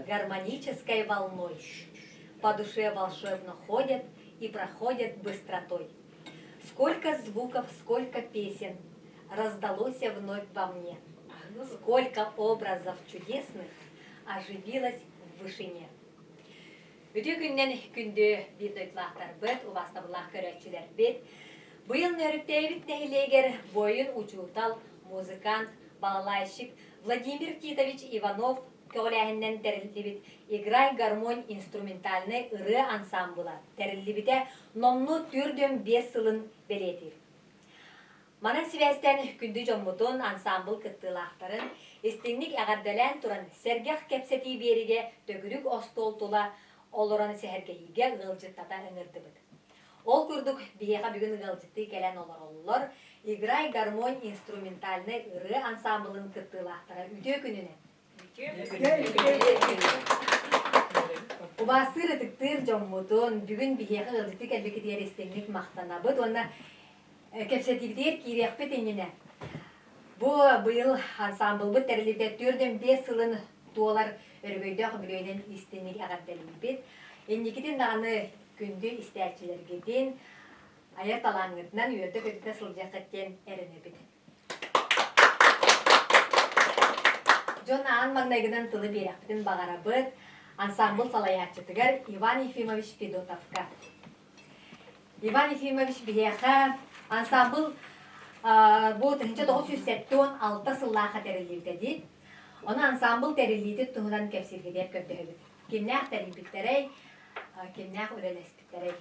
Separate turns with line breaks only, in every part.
гармонической волной, по душе волшебно ходят и проходят быстротой. Сколько звуков, сколько песен раздалось вновь во мне, сколько образов чудесных оживилось в вышине. Үтүө күннэн күндү биир дойдулаахтарбыт, убаастабыллаах көрөөччүлэрбит. Быйыл Нөөрүктээбит нэһилиэгэр буойун учуутал, музыкант, балалайщик Владимир Титович Иванов көҕүлээһининэн тэриллибит «Играй гармонь» инструментальнай ырыа ансаамбыла тэриллибитэ номнуо 45 сылын бэлиэтиир. Манан сибээстээн күндү дьоммутун, ансаамбыл кыттыылаахтарын истиҥник эҕэрдэлээн туран сэргэх кэпсэтии биэригэ төгүрүк остуол тула олорон сэһэргэһиигэ ыалдьыттата ыҥырдыбыт. Ол курдук, биһиэхэ бүгүн ыалдьыттыы кэлэн олороллор «Играй гармонь» инструментальнай ырыа ансаамбылын кыттыылаахтара үтүө күнүнэн! Убаастыыр ытыктыыр дьоммутун бүгүн биһиэхэ ыалдьыттыы кэлбиккитигэр истиҥник махтанабыт уонна кэпсэтиибитигэр киириэхпит иннинэ бу быйыл ансаамбылбыт тэриллибитэ 45 сылын туолар өрөгөйдөөх үбүлүөйүнэн истиҥник эҕэрдэлиибит. Инникитин даҕаны күндү истээччилэргитин айар талааҥҥытынан үөрдэ-көтүтэ сылдьыаххыт диэн эрэнэбит. Дьон аан маҥнайгынан тылы биэрэхпитин баҕарабыт ансаамбыл салайааччытыгар Иван Ефимович Федотовка. Иван Ефимович биһиэхэ ансаамбыл бу 1976 сыллаахха тэриллибитэ дии. Ону ансаамбыл тэриллиитин туһунан кэпсииргитигэр көрдөһөбүт. Кимнээх тэрийбиттэрэй, кимнээх үлэлэспиттэрэй?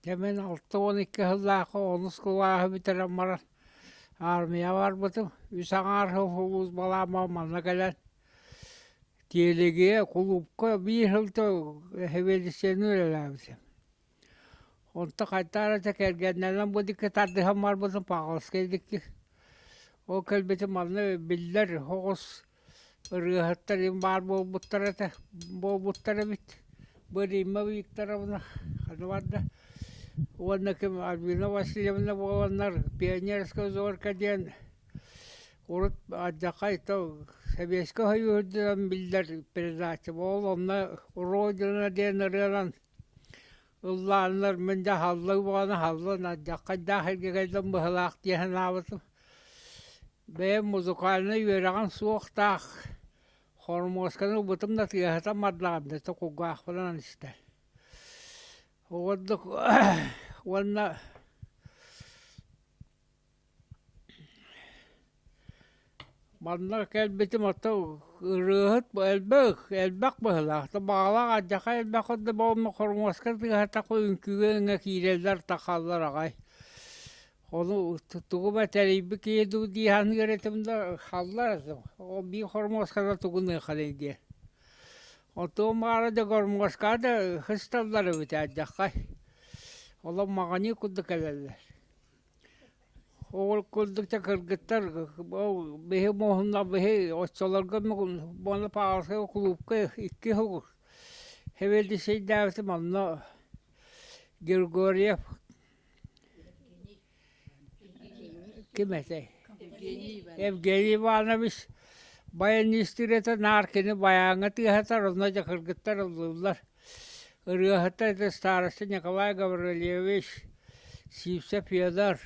Дьэ мин 62 сыллаахха онус кылааһы бүтэрэн баран аармыйаҕа барбытым. Үс аҥаар сыл сулууспалаан манна кэлэн Тиэлигигэ кулуупка биир сыл сэбиэдиссэйинэн үлэлээбитим. Онто хайдах эрэ кэргэннэнэн бу диэки тардыһан барбытым Павловскай диэки. Ол кэлбитим манна биллэр соҕус Ырыаһыттар им баар буолбуттар этэ, буолбуттар эбит. Бу Римма Викторовна ханна барда? Уонна ким Альбина Васильевна буоланнар Пионерская зорка диэн урут алдьархай то Сэбиэскэй Сойуус үрдүнэн биллэр передача буол онно Родина диэн ырыанан ыллааннар мин дьэ аһаллыы буолан аһаллан алдьархайдаах сиргэ кэллим быһыылаах дии санаабытым. Бэйэм музыкальнай үөрэҕим суохтаах, хормуосканы ылбытым да тыаһатан бардаҕым да кулгаахпынан истэр. Уонна уонна манна кэлбитим оттон ырыаһыт элбэх элбэх быһыылаах баҕалаах алдьархай элбэх да буолла хормуоска тыаһатахха үҥкүүгэ өҥө киирэллэр тахаллар аҕай. Ону тугу эмэ тэрийбит киһи дуу дии саныыр этим да халлар этим. Ол биир хормуоската тугун ыаханый диэн. Оттон баара да гормуоскаҕа да сысталлар эбит алдьархай. Олох маҕаныы курдук кэлэллэр. Ол курдук да кыргыттар ол биһи муоһунна биһи оччолорго уонна Павловскай кулуупка икки сыл сэбиэдиссэйдээбитим онно Григорьев Ким этэй? Евгений Иванович баянистыыр этэ, наар кини байааҥҥа тыаһатар, онно дьэ кыргыттар ыллыыллар. Ырыаһыттар это староста Николай Гаврильевич, Сивцев Федор.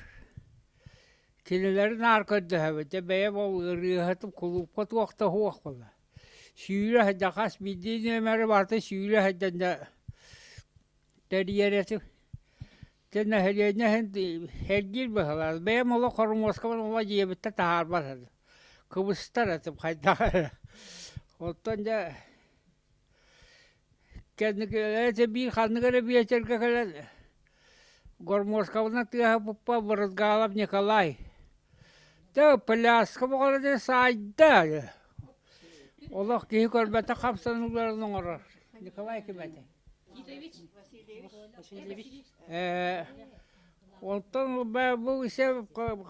Кинилэри наар көрдөһөбүт. Дьэ бэйэм ол ырыаһытым кулуупка туох да суох буолла. Сүүрэ сылдьан хас биирдии нүөмэри барыта сүүрэ сылдьан дьэ тэрийэр этим. Дьэ нэһилиэнньэ иһин сэргиир быһыылаах. Бэйэм олох хормуоскабын ула дьиэбиттэн таһаарбат этим. Кыбыстар этим хайдах эрэ. Оттон дьэ кэнники эти биир ханнык эрэ биэчэргэ кэлэн гормуоскабынан тыаһаппыппар Брызгалов Николай Дьэ пляска боҕоро диэн саайда. Олох киһи көрбөтөх хамсаныыларын оҥорор. Николай ким этэй?
Титович Васильевич.
Ээ, онтон бу ise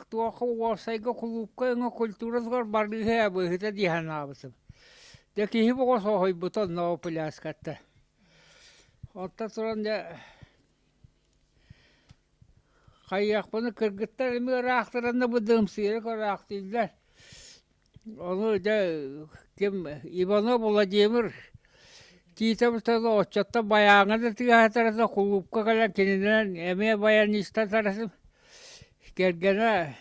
туохха уопсайга кулуупка өҥө культуратыгар барыыһа быһыта дии санаабытым. Дьэ киһи боҕо соһуйбута онно пляскатта. Онтон туран дьэ хайыахпыны кыргыттар эмиэ ыраахтаран да быдыымсыйара ыраахтыыллар. Ону дьэ ким Иванов Владимир Тиитэбит оччоттон байааҥҥа да тыаһатар кулуупка кэлэн кининэн эмиэ баянистатар кэргэнэ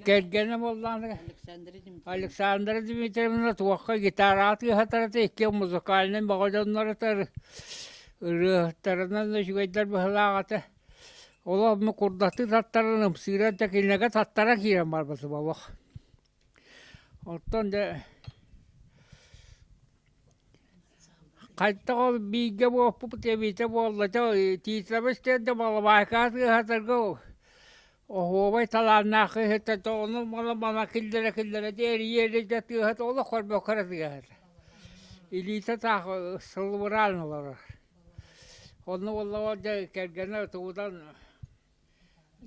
кэргэнэ буоллаҕына Александра Дмитриевна туохха гитараҕа тыаһатар этэ икки музыкальнай бөҕө дьоннор этэ ырыаһыттарынан үчүгэйдэр быһыылаах этэ Олох курдаттыы таттаран ымсыыран да кинилэргэ таттара киирэн барбытым олох. Оттон дьэ хайдах ол бииргэ буолбуппут эбиитэ буолла дьэ Тиитэбис диэн да балабаайкаҕа тыаһатарга оһуобай талааннаах киһитэ ону мала киллэрэ киллэрэ эрийэ эрийэ тыаһата олох көрбөккө эрэ тыаһата. Илиитэ таах сылыбыраан олорор. Онно буоллаҕа дьэ кэргэнэ тугутан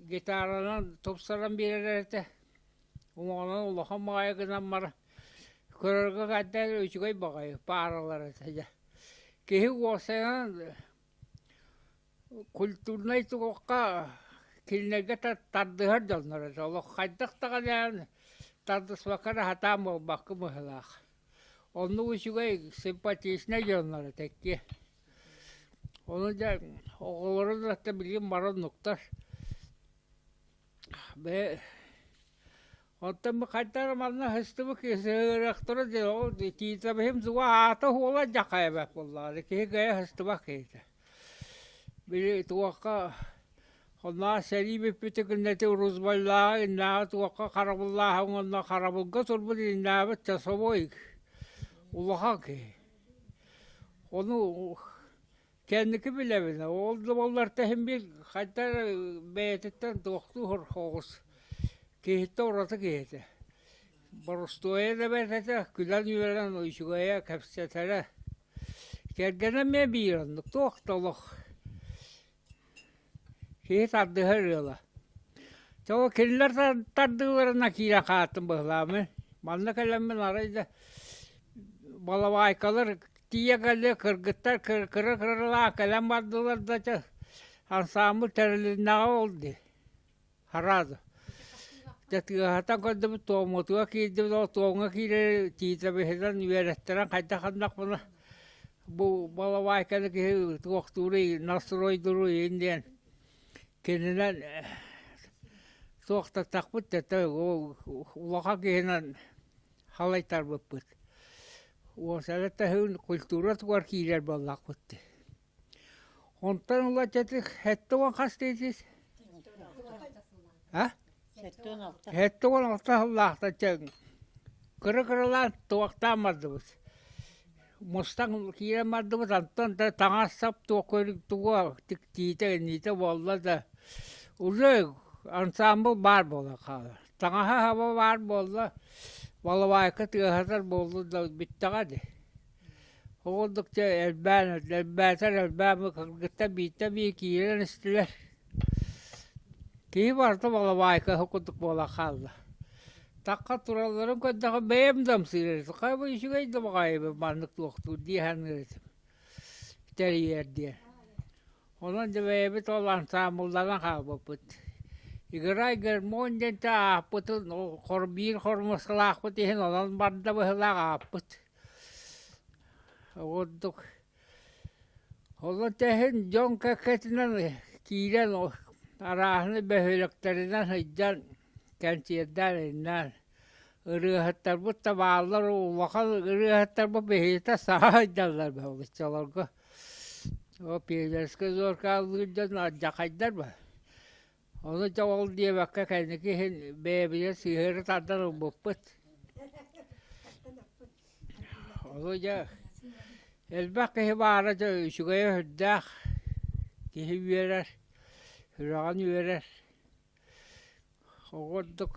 гитаранан тупсаран биэрэр этэ. Уҥуоҕунан улахан баҕайы гынан баран көрөргө хайдах эрэ үчүгэй баҕайы пааралар этэ дьэ. Киһи уопсайынан культурнай туохха кинилэргэ тардыһар дьоннор этэ. Олох хайдах даҕаны тардыспакка эрэ сатаан буолбакка быһыылаах. Оннук үчүгэй симпатичнай дьоннор этэкки. Ону дьэ оҕолору да билигин бары оннуктар. Бээ оттон бу хайдах эрэ манна сыстыбыт сыһыарыахтара диэн ол Тиитэбиһим туга аата уола дьахайбат буоллаҕа киһи кыайа сыстыбат киһитэ. Били туохха Оннооҕор сэрии бүппүтэ күннэтэ Урузбаллааҕы иннээҕи туохха харабыллааһын уонна харабылга турбут иннээбит часовой улахан киһи. Ону кэнники билэбин, ол да буоллар иһин биир хайдах эрэ бэйэтиттэн туохтуу оҕус киһиттэн ураты киһи этэ. Боростуойа да бэрт этэ, күлэн-үөрэн үчүгэйэ кэпсэтэрэ. Кэргэнэ эмиэ биир оннук, туох да олох Киһи тардыһар ыала. Тоҕо кинилэр тардыыларына киирэн хааттым быһылааммын. Манна кэлэммин арай да балабаайкалар тиийэ кэллэ кыргыттар кыра-кыралаах кэлэн бардылар да чэ ансаамбыл тэрилиннэҕэ ол дии. Сразу. Дьэ тыаһатан көрдүбүт туоммутугар киирдибит ол туомҥа киирэр тиитэбиһинэн үөрэттэрэн хайдах гыннахпына бу балабаайканы киһи туохтууруй настройдууруй иһин диэн кининэн туохтатахпыт да улахан киһинэн халайтарбыппыт. Уосара таһыын культура тугар киирэр буоллахпыт дии. Онтон ыла дьэ 70 хас диэтиз? А? 76 сыллаахтан чэ кыра-кыралаан туохтаан бардыбыт. Мустан киирэн бардыбыт, онтон да таҥас-сап туох туга тиитэ инниитэ буолла да уже ансаамбыл баар буолан хаалар. Таҥаһа-саба баар буолла, балабаайка тыаһатар буолла да бүттэҕэ дии. Ол курдук дьэ элбээн, элбээтэр элбээн кыргыттар бииртэн биир киирэн истилэр. Киһи барыта балабаайка курдук буолан хаалла. Тахха туралларын көрдөххө бэйэм да ымсыырар этим. Хайа бу үчүгэй да баҕайы маннык туохтуур дии саныыр этим. Тэрийэр диэн. Онон дьэ бэйэбит ол ансаамбылланан хаалбыппыт. Играй гармонь диэн ааппытын биир хормуоскалаахпыт иһин онон барда быһыылаах ааппыт. Ордук олор иһин дьон кэккэтинэн киирэн арааһыны бөһүөлэктэринэн сылдьан кэнсиэрдээн иннээн ырыаһыттарбыт да бааллар улахан ырыаһыттарбыт биһигитэ саҥа сылдьаллар оччолорго ол пионерскай зоркалыыр дьон алдьархайдар ба ону дьэ ол диэбэккэ кэнники иһин бэйэбитин сыһыары тардан ылбыппыт Ону дьэ элбэх киһи баара дьэ үчүгэйэ сүрдээх, киһи үөрэр, сүрэҕин үөрэр. Ол курдук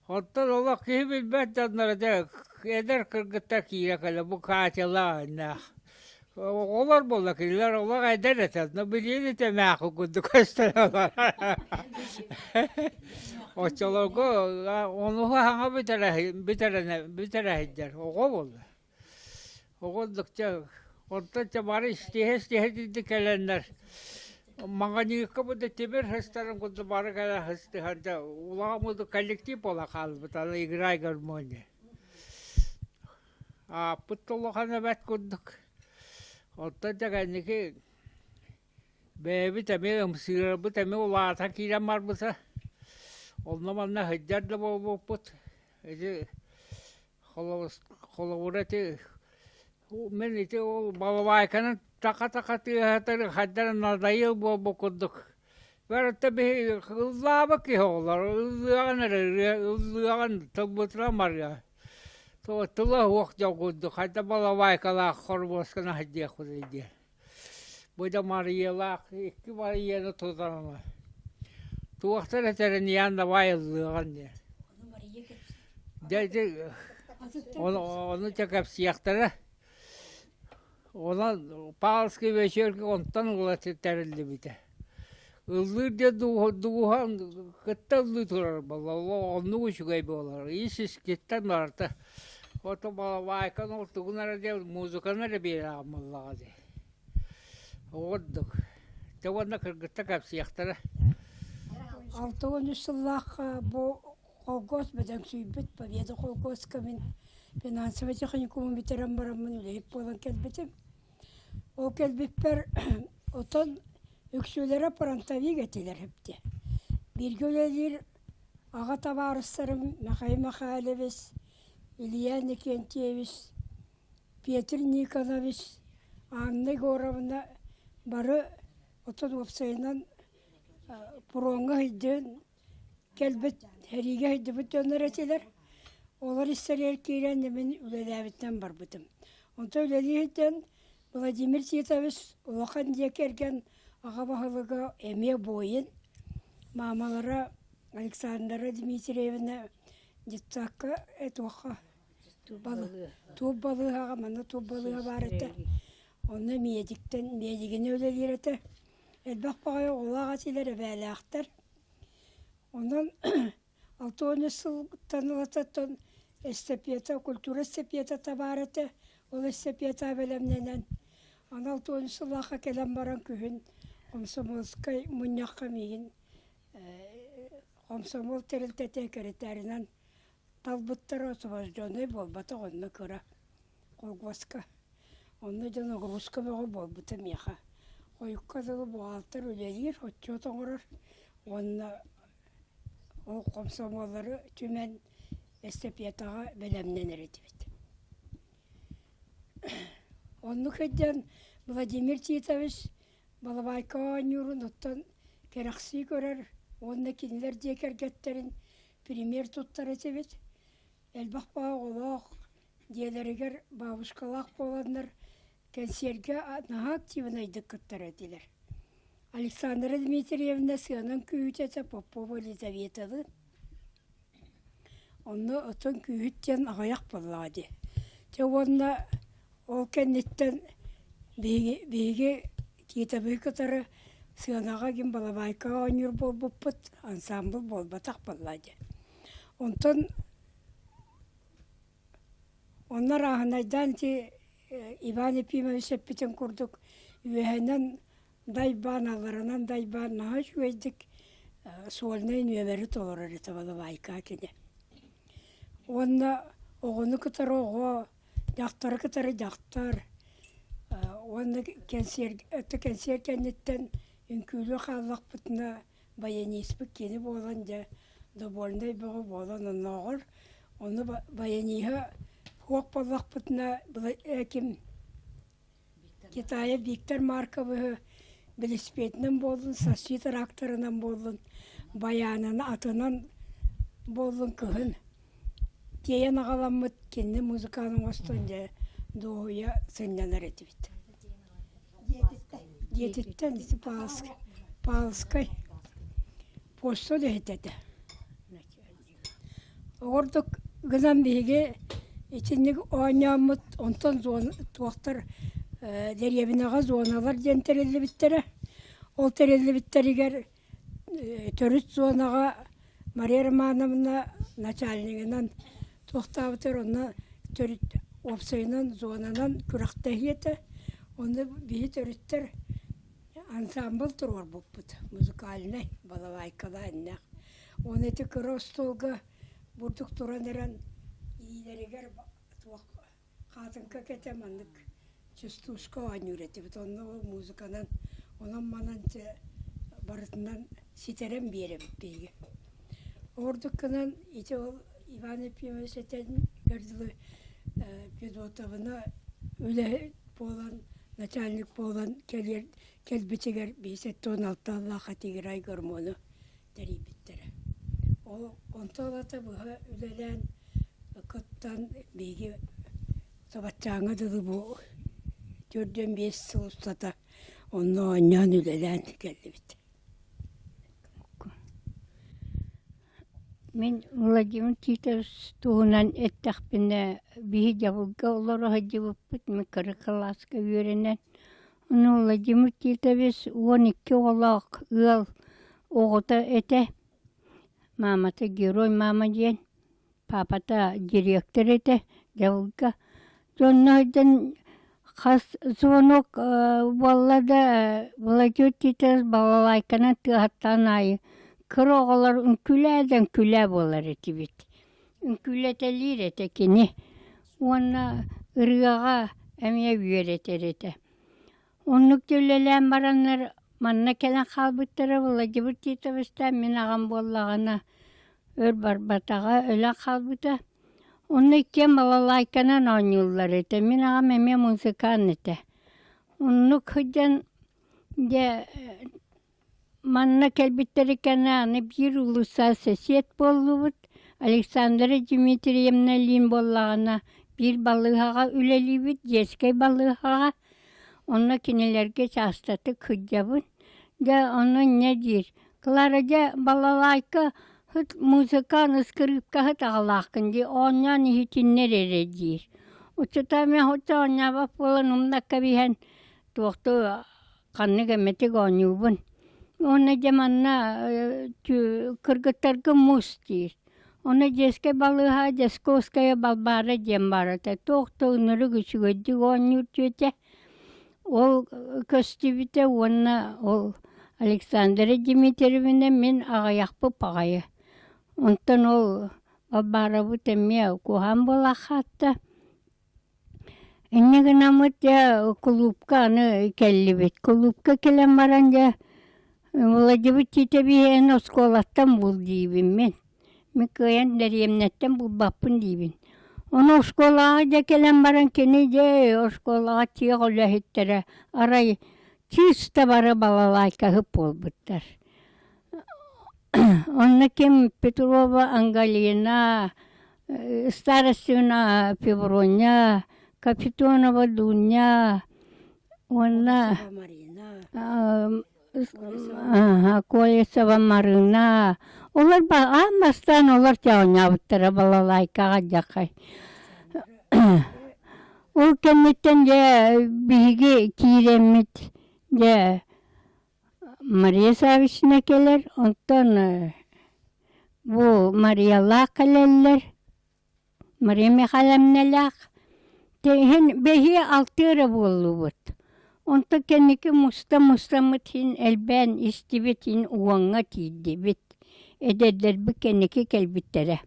оттон олох киһи билбэт дьонноро дьэ эдэр кыргыттар киирэ кэлэ бу Катялаах иннээх Оҕолор буолла кинилэр олох эдэр этэ, но билигин ити эмээххин курдук көстөн Оччолорго онуһу саҥа бүтэрэ сылдьар оҕо буолла. Оҕо курдук чэ, онтон чэ бары истиһэ-истиһэ кэлэннэр. Маҥаньыыкка бу да тимир сыстарын курдук бары кэлэ сыстыһан дьэ улахан буду коллектив буола хаалбыт аны играй гармония. Ааппыт да улахан эбэт курдук. Оттон дьэ кэнники бэйэбит эмиэ ымсыырарбыт эмиэ улаата киирэн барбыта. Онно-манна сылдьар да буолбуппут. Ити холобура ити мин ити ол балабайканы така-така тыаһатар хайдах надоел буолбут курдук. Барыта биһи ыллаабыт киһи оҕолор ыллыаҕын эрэ ырыа ыллыаҕын тылбытынан барыа. Тыла суох дьон курдук хайдах балабайкалаах хоруосканы сылдьыахпытый диэн. Бу да Марыйалаах икки Марыйаны тутан туохтар этэрин давай ыллыаҕын диэн. Дьэ ити ону дьэ кэпсиэхтэрэ. Онон Павловскай вечергэ онтон ыла тэриллибитэ. Ыллыыр диэн дууһан кытта ыллыы турар буолла, оннук үчүгэй буолар. Ис-искиттэн барыта. Ото балалайканы ол тугун эрэ диэн музыканы эрэ биэрээҕин буоллаҕа дии. Оҕурдук. Дьэ уонна кыргыттар кэпсиэхтэрэ.
63 сыллаахха бу холкуос бөдөҥсүйбүт Победа холкуоска мин финансовай техникуму бүтэрэн бараммын үлэһит буолан кэлбитим. Ол кэлбиппэр отон үксүлэрэ фронтовик этилэр эбит. Бииргэ үлэлиир аҕа табаарыстарым Михаил Михайлович, Илья Иннокентьевич, Петр Никонович, Анна Егоровна бары отон уопсайынан пуроҥҥа сылдьан кэлбит сэриигэ сылдьыбыт дьоннор этилэр. Олор истэригэр киирэн мин үлэлээбитинэн барбытым. Онтон үлэлии сылдьан Владимир Титович улахан дьиэ кэргэн аҕа баһылыга эмиэ буойун. Маамалара Александра Дмитриевна детсадка туохха туох балыыһаҕа манна туох балыыһа баар этэ. Онно медиктэн медигинэ үлэлиир этэ. Элбэх баҕайы оҕолоох этилэр, эбээлээхтэр. Онон 60 сылтан ылататтан эстафета, культура эстафетата баар этэ. Ол эстафета бэлэмнэнэн, анал 60 сыллаахха кэлэн баран күһүн комсомольскай мунньахха миигин комсомол тэрилтэтэ секретарынан талбыттара освобожденный буолбатах онно кыра колгуоска. Онно дьон ноҕурууска бөҕө буолбута миэхэ. Хойукка дылы буҕаалтыр үлэлиир, отчуот оҥорор уонна ол хомсомуоллары түмэн эстафетаҕа бэлэмнэнэр этибит. Оннук сылдьан Владимир Титович балабайка оонньуурун оттон кэрэхсии көрөр уонна кинилэр дьиэ кэргэттэрин пример туттар этибит. Элбэх оҕолоох Дьиэлэригэр бабушкалаах буоланнар кэнсиэргэ наһаа активнайдык кыттар этилэр. Александра Дмитриевна сыанан күүһүтэтэ Попова Елизаветалыын. Онно оттон күүһүт диэн аҕыйах буоллаҕа дии. Дьэ уонна ол кэнниттэн биһиги, биһиги Титовы кытары сыанаҕа ким балабайкаҕа оонньуур буолбуппут, ансамбль буолбатах буоллаҕа дии. Онтон Онно арааһынайдаан ити Иван Ефимович эппитин курдук үөһэнэн дайбаан, алларанан дайбаан наһаа үчүгэйдик сольнай нүөмэри толорор этэ балабайка кини. Уонна оҕону кытары оҕо, дьахтары кытары дьахтар уонна кэнсиэр кэнсиэр кэнниттэн үҥкүүлүү хааллахпытына баяниспыт кини буолан дьэ довольнай бөҕө буолан оннооҕор ону баяниһа суох буоллахпытына ким Китая Виктор Марковыһы велосипедынан буоллун сосси тракторынан буоллун байаанын атынан буоллун кыһын тиэйэн аҕаламмыт кинини музыкант оҥостон дьэ дуоһуйа сынньанар этибит Дьиэтиттэн ити Павловскай почта үлэһитэ этэ. Оҕордук гынан биһиги итинник оонньооммут онтон туохтар дэриэбинэҕэ зоналар диэн тэриллибиттэрэ. Ол тэриллибиттэригэр төрүт зонаҕа Мария Романовна начальнигынан туохтаабытыгар онно төрүт уопсайынан зонанан күрэхтэһии этэ. Онно биһи төрүттэр. Ансаамбыл туруорбуппут музыкальнай, балалайкалаах Уонна ити кыра остуолга бурдук туран эрэн иилэригэр туох хаатыҥка кэтэ маннык частушка оонньуур этибит. Онно ол музыканан онон-манан дьэ барытынан ситэрэн биэрэбит биһиги. Ордук гынан ити ол Иван Ефимович этэн дылы Федотовна үлэһит буолан, начальник буолан кэлиэр кэлбитигэр 56 алталаах этигирай гормону тэрийбиттэрэ. Ол онтон ылата быһа үлэлээн кыттан биһиги Сабаччааҥҥа дылы бу 45 сыл устата онно оонньоон үлэлээн кэллибит.
Мин Владимир Титович туһунан эттэхпинэ, биһи дьабылга олоро сылдьыбыппыт, мин кыра кылааска үөрэнэн. Ону Владимир Титович 12 оҕолоох ыал оҕото этэ. Маамата Герой мама диэн, папата дириэктэр этэ дьабылга. Дьонно сылдьан хас звонок буолла да Владимир Титович балалайканан тыаһаттаан аайы кыра оҕолор үҥкүүлээ да үҥкүүлээ буолар этибит. Үҥкүүлэтэлиир этэ кини уонна ырыаҕа эмиэ үөрэтэр этэ. Оннук да үлэлээн бараннар манна кэлэн хаалбыттара Владимир Титовичтаах мин аҕам буоллаҕына өр барбатаҕа, өлөн хаалбыта. Онно иккиэн балалайканан оонньууллар этэ. Мин аҕам эмиэ музыкант этэ. Оннук сылдьан дьэ манна кэлбиттэрэ кэннэ аны биир уулусса сосед буоллубут. Александра Дмитриевналыын буоллаҕына биир балыыһаҕа үлэлиибит, детскэй балыыһаҕа. Онно кинилэргэ чаастатык сылдьабын. Дьэ ону инньэ диир: Клара дьэ балалайка Һыт музыкант ыскырыыпкаһыт аҕалааххын дии, оонньоон иһитиннэр эрэ диир. Оччото эмэ оччо оонньообот буолан умнакка биһэн туохтуу ханнык эмэтик оонньуубун. Уонна дьэ манна кыргыттарга муус диир. Ону детскэй балыыһа Дьосковская Балбаара диэн баар этэ. Туох да ынырык үчүгэйдик оонньуур диэтэ. Ол көстүбүтэ уонна ол Александра Дмитриевна мин аҕыйахпыт баҕайы. Онтон ол Балбаарабыт эмиэ куһаҕан буола хаалта. Инньэ гынаммыт дьэ кулуупка аны кэллибит. Кулуупка кэлэн баран дьэ Владимир Титовиһы оскуолаттан бул диибин мин. Мин кыайан дэриэбинэттэн булбаппын диибин. Ону оскуолаҕа дьэ кэлэн баран кини дьэ оскуолаҕа тиэх үлэһиттэрэ арай чыыс да бары балалайкаһыт буолбуттар. Онно ким Петрова Ангалина, Старостина Феврония, Капитонова Дуня уонна Колесова Марына олор аан бастаан олор оонньообуттара балалайкаҕа дьахай. Ол кэнниттэн дьэ биһиги киирэммит дьэ Мария Саввична кэлэр, онтон бу Мариялаах кэлэллэр, Мария Михайловналаах. Иһин бэһиэ алтыа эрэ буоллубут. Онтон кэнники муста-мустаммыт иһин элбээн истибит иһин уоҥҥа тиийдибит. Эдэрдэрбит кэнники кэлбиттэрэ.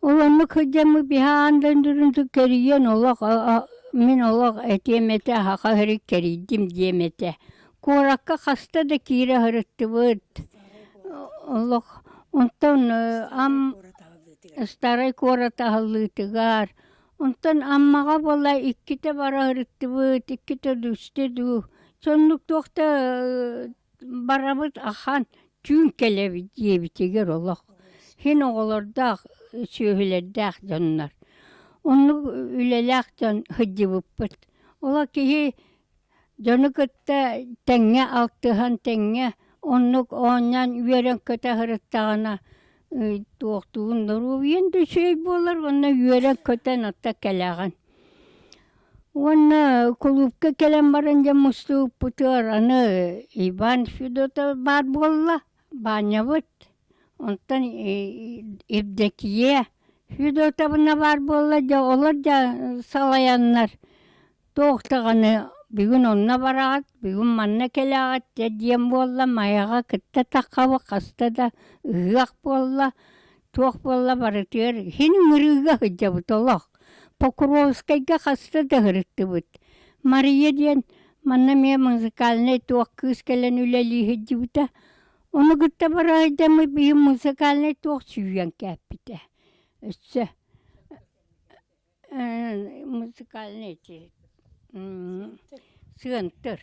Ол оннук сылдьаммыт биһи аан дойдутун кэрийэн олох мин олох этиэм этэ аһаҕас сири кэрийдим диэм этэ. Куоракка хаста да киирэ сырыттыбыт. Олох онтон ам старай куорат аһыллыытыгар онтон Аммаҕа буола иккитэ бара сырыттыбыт, иккитэ дуу, үстэ дуу. Соннук туох да барабыт ахан түүн кэлэбит диэбитигэр олох син оҕолордоох, сүөһүлэрдээх дьоннор. Оннук үлэлээх дьон сылдьыбыппыт. Олох киһи дьону кытта тэҥҥэ алтыһан, тэҥҥэ оннук оонньоон үөрэн-көтө сырыттаҕына туохтуун доруобуйаҥ да үчүгэй буолар уонна үөрэн-көтөн отто кэлэҕин. Уонна кулуупка кэлэн баран дьэ мустубуппутугар аны Иван Федотов баар буолла, Баанньабыт. Онтон Евдокия Федотовна баар буолла дьэ олор дьэ салайаннар туох даҕаны. бүгүн онно бараҕыт, бүгүн манна кэлэҕит дьэ диэн буолла, Майаҕа кытта таххабыт хаста да ыһыах буолла, туох буолла барытыгар иһин ыҥырыыга сылдьабыт олох. Покровскайга хаста да сырыттыбыт. Мария диэн манна эмиэ музыкальнай туох кыыс кэлэн үлэлии сылдьыбыта. Ону кытта бара сылдьаммыт биһи музыкальнай туох сүүйэн кээппитэ. Өссө музыкальный эти сыантыр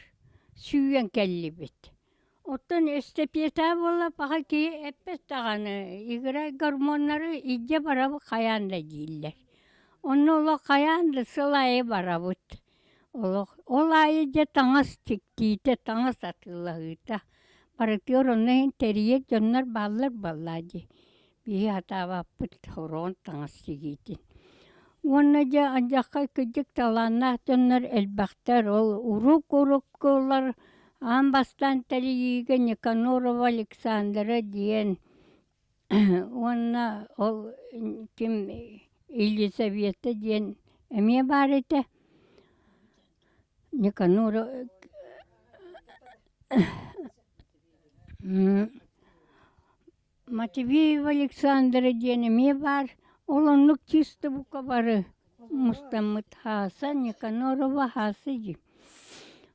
сүүйэн кэллибит. Оттон эстафета буолла паха киһи эппэт даҕаны играй гормоннары илдьэ барабыт хайаан да дииллэр. Онно олох хайаан да сыл аайы барабыт. Олох ол аайы дьэ таҥас тиктиитэ, таҥас атыылаһыыта барытыгар онно иһин тэрийэр дьоннор бааллар буоллаа дии. Биһи сатаабаппыт хороон таҥас тигиитин. Уонна дьэ алдьархай кырдьык талааннаах дьоннор элбэхтэр. Ол урук-уруккулар аан бастаан тэрийиигэ Никанорова Александра диэн уонна ол ким Елизавета диэн эмиэ баар этэ. Никанорова Матвеева Александра диэн эмиэ баар, ол оннук чисто бука бары мустаммыт Хааса Никанорова Хааса дии.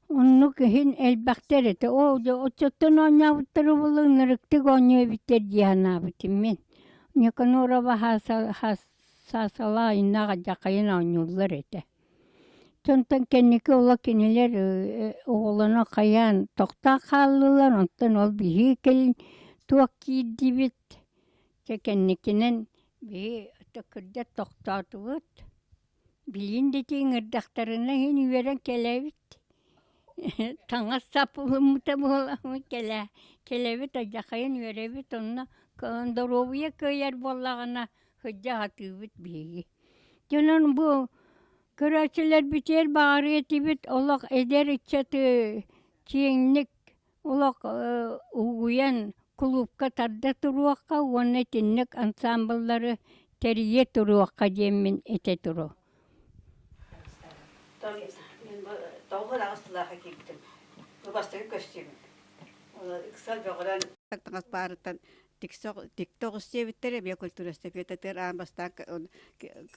Оннук иһин элбэхтэр этэ. Оо дьэ оччоттон оонньообуттара буоллар ынырыктык оонньуо эбиттэр дии санаабытым мин. Никанорова Хааса Саасалаа иннаах алдьархайын оонньууллар этэ. Онтон кэнники ыла кинилэр оҕолоно хайаан тохтоон хааллылар, онтон ол биһиги кэлин туох киирдибит, дьэ кэнникинэн биһи кырдьа тохтоотубут, билигин да ити ыҥырдахтарына иһин үөрэн кэлэбит, таҥас сап ылыммыта буоламмыт кэлэ кэлэбит алдьархайын үөрэбит онно доруобуйа кыайар буоллаҕына сылдьа сатыыбыт биһиги. Дьонун бу көрөөччүлэрбитигэр баҕарыа этибит олох эдэр ыччаты киэҥник олох угуйан кулуупка тарда туруохха уонна итинник ансаамбыллары тэрийэ туруохха диэммин этэ туруо.
Мин бу 98 сыллаахха киирбитим. Бу бастакы көстүүм. Ыксал бөҕөрөн таҥас баарыттан тиксэ оҕус диэбиттэрэ эмиэ культура эстафетатыгар аан бастаан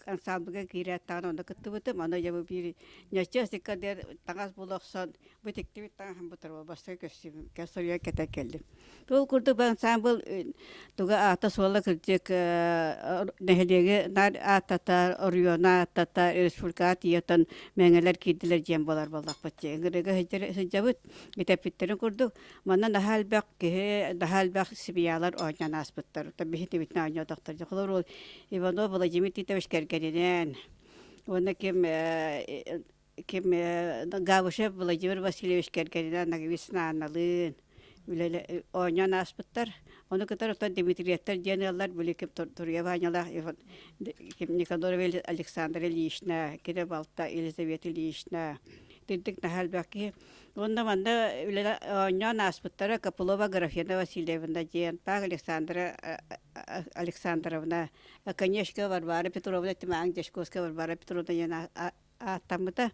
ансаамбылга киирээт даҕаны онно кыттыбытым ону дьэ бу биир ньачча сиккадыар таҥас була охсон бу тиктибит таҥаһым бу турба бастакы көстүүмүм кэ суруйан кэтэн кэллим ол курдук бу ансаамбыл туга аата-суола кырдьык нэһилиэги наар ааттатар оройуону ааттатар республикаҕа тиийэ мэҥэлэр киирдилэр диэн буолар буоллахпыт дии ыҥырыыга сылдьабыт итэппиттэрин курдук Манна наһаа элбэх киһи, наһаа элбэх семьялар оонньоон ааспыттар. Оттон биһи тибитинэ оонньоотохтор. Холобур, ол Иванов Владимир Титович кэргэнинээн уонна ким ким Габышев Владимир Васильевич кэргэнинээн Нагвисна Анналыын үлэлэ оонньоон ааспыттар. Ону кытары оттон Дмитриевтэр диэн ыаллар били ким Туруйа Ванялаах ким Никанорова Александра Ильинична, кини балта Елизавета Ильинична тинтик наһаа элбэх киһи. Уонна манна үлэ оонньоон ааспыттара Копылова Графена Васильевна диэн, Пак Александра Александровна, Оконешникова Варвара Петровна, Тимаан Дьячковская Варвара Петровна диэн ааттаммыта.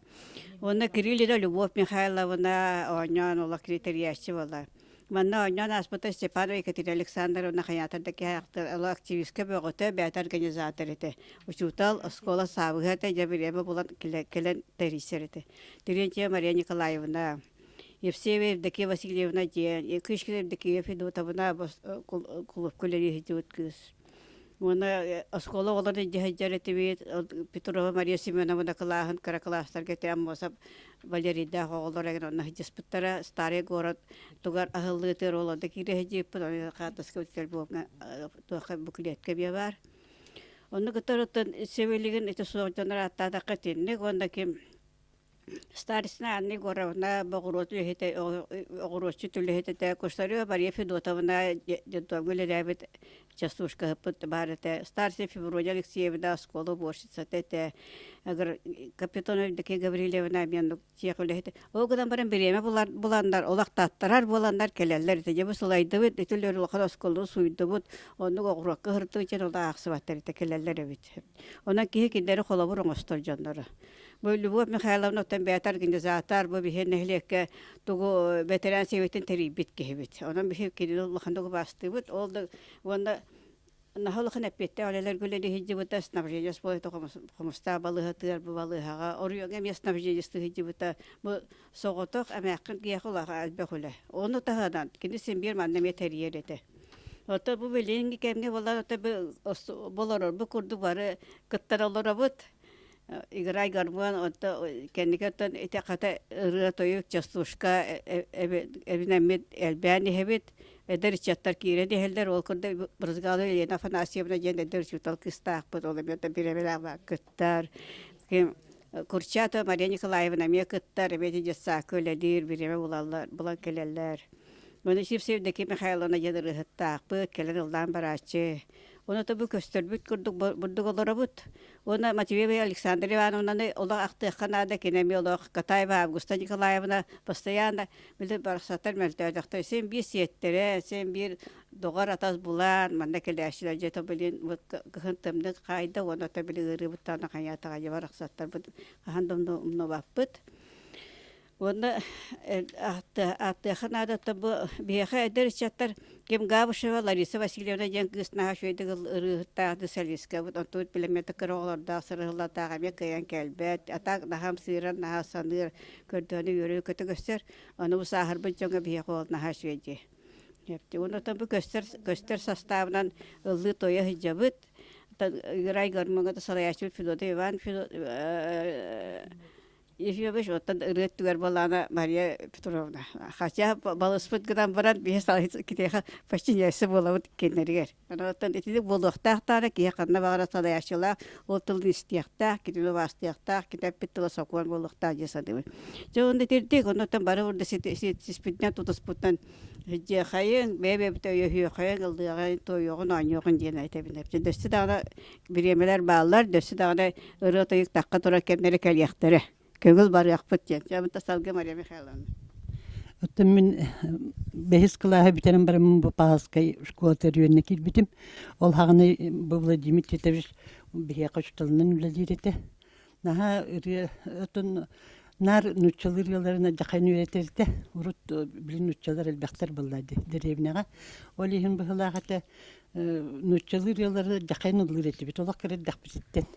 Уонна Кириллина Любовь Михайловна оонньоон олох кини тэрийээччи буолла. Манна оонньоон ааспыта Степанова Екатерина Александровна хайаатар да киһи активистка бөҕөтө, бэйэтэ организатор этэ. Учуутал, оскуола саабыһа этэ, дьэ бириэмэ булан кэлэн тэрийсэр этэ. Терентьева Мария Николаевна, Евсеева Евдокия Васильевна диэн, Кышкина Евдокия Федотовна кулуупка үлэлии сылдьыбыт кыыс. Уонна оскуола оҕолорун илдьэ сылдьар этибит. Петрова Мария Семеновна кылааһын кыра кылаастарга этэ Аммосов Валерийдаах оҕолор эҥин онно сылдьыспыттара. Старый город тугар аһыллыытыгар ол онно киирэ сылдьыппыт. Ону хаартыска альбомҥа туохха буклетка эмиэ баар. Онно кытары оттон сэбилигин ити суох дьоннор ааттаатахха итинник уонна ким Старостина Анна Егоровна боҕуруот үлэһитэ, оҕуруотчут үлэһит этэ, Кустарева Мария Федотовна детдомҥа үлэлээбит частушкаһыппыт баар этэ, Старостина Феврония Алексеевна оскуола уборщицата этэ, Капитон Евдокия Гаврильевна эмиэ дьиэх үлэһитэ. Ол гынан баран бириэмэ буланнар, олохтоохторор буоланнар кэлэллэр. Ити дьэ бу сылайдыбыт, итилэр улахан оскуоланы сууйдубут, оннук оҕуруокка ыһырдыбыт диэн ол аахсыбаттар ити кэлэллэр эбит. Онон киһи кинилэри холобур оҥостор дьонноро. Бу Любовь Михайловна оттон бэйэтэ организатор, бу биһи нэһилиэккэ тугу бэтэрээн сэбиэтин тэрийбит киһибит. Онон биһи кинини улаханнык убаастыыбыт. Ол да уонна Наһаа улахан эппиэттээх үлэлэргэ үлэлии сылдьыбыта, снабжение спорта хомустаах балыыһатыгар бу балыыһаҕа оройуоҥҥа эмиэ снабженецтыы сылдьыбыта. Бу соҕотох эмээххин киһиэхэ улахан элбэх үлэ. Ону таһынан кини син биир манна эмиэ тэрийэр этэ. Оттон бу билиҥҥи кэмҥэ буолан ото бу олорорбут курдук бары кыттан олоробут. Играй гармон, онто кэнники оттон ити хата ырыа-тойук, частушка эбинэммит элбээн иһэбит. Эдэр ыччаттар киирэн иһэллэр. Ол курдук Брызгалова Елена Афанасьевна диэн эдэр учуутал кыыстаахпыт. Ол эмиэ бирэбэлээх кыттар. Курчатова Мария Николаевна эмиэ кыттар, эмиэ ити детсадка үлэлиир, бириэмэ булаллар, булан кэлэллэр. Маны Сивцев Евдокия Михайловна диэн ырыаһыттаахпыт, кэлэн ыллаан барааччы. Ону бу көстөрбүт курдук бурдук олоробут. Уонна Матвеева Александра Ивановнаны олох ахтыахха наада, кини эмиэ олох Катаева Августа Николаевна постоянно били барахсаттар мөлтөөтөхтөр син биир сиэттэрэ, син биир доҕор атас булаан манна кэлээччилэр дьэ то билин вот кыһын тымныы хаайда уонна то били ыарыыбыттаана хайаатаҕа дьэ барахсаттарбыт хаһан да умнубаппыт. Уонна ааттыахха наадата бу биһиэхэ эдэр ыччаттар Ким Габышева Лариса Васильевна диэн кыыс наһаа үчүгэйдик ырыаһыттаах солисткабыт онтубут билэммэтэ кыра оҕолордоох сырыһыллардаах эмиэ кыайан кэлбэт а так наһаа ымсыыран наһаа саныыр көрдөөнү үөрүү көтө көстөр ону бу сааһырбыт дьоҥҥо биһиэхэ ол наһаа үчүгэй дии Уонна оттон бу көстөр көстөр састаабынан ыллыы тойо сылдьабыт Игорь Гармоҥҥа салайааччыбыт Федотов Иван Ефимович оттон ырыа өттүгэр буоллаҕына Мария Петровна хотя балыспыт гынан баран биһи китиэхэ подчиняйся буолабыт кинилэригэр. Оттон итинник буолуохтаах даҕаны киһи ханна баҕарар салайааччылаах ол тылын истиэхтээх, кинини убаастыахтаах, кини эппит тыла сокуон буолуохтаах дии саныыбын. Дьэ уонна итирдик, оннуттан бары урда сиспитинэн тутуспутунан дьиэхэйиҥ, бэйэ-бэйэбит өйөһүөххэйиҥ, ыллыаҕыҥ, туойуоҕун, оонньуоҕун диэн этэбин. Дөссө даҕаны бириэмэлэр бааллар, дөссө даҕаны ырыа-тойук тахха турар кэмнэрэ кэлиэхтэрэ. Көҥүл барыахпыт диэн. Дьэ, салгыы Мария Михайловна.
Оттон мин бэһис кылааһы бүтэрэн бараммын бу Паһылскай школата үөрэнэ киирбитим. Ол хаҕана бу Владимир Титович биһиэхэ учууталынан үлэлиир этэ. Наһаа ырыа оттон наар нууччалыы ырыаларын дьахайын үөрэтэр этэ. Урут билин нууччалар элбэхтэр буолла дии дэриэбинэҕэ. Ол иһин быһыылаах этэ нууччалыы ырыалары дьахайын ыллыыр этибит. Олох кыра эрдэхпититтэн.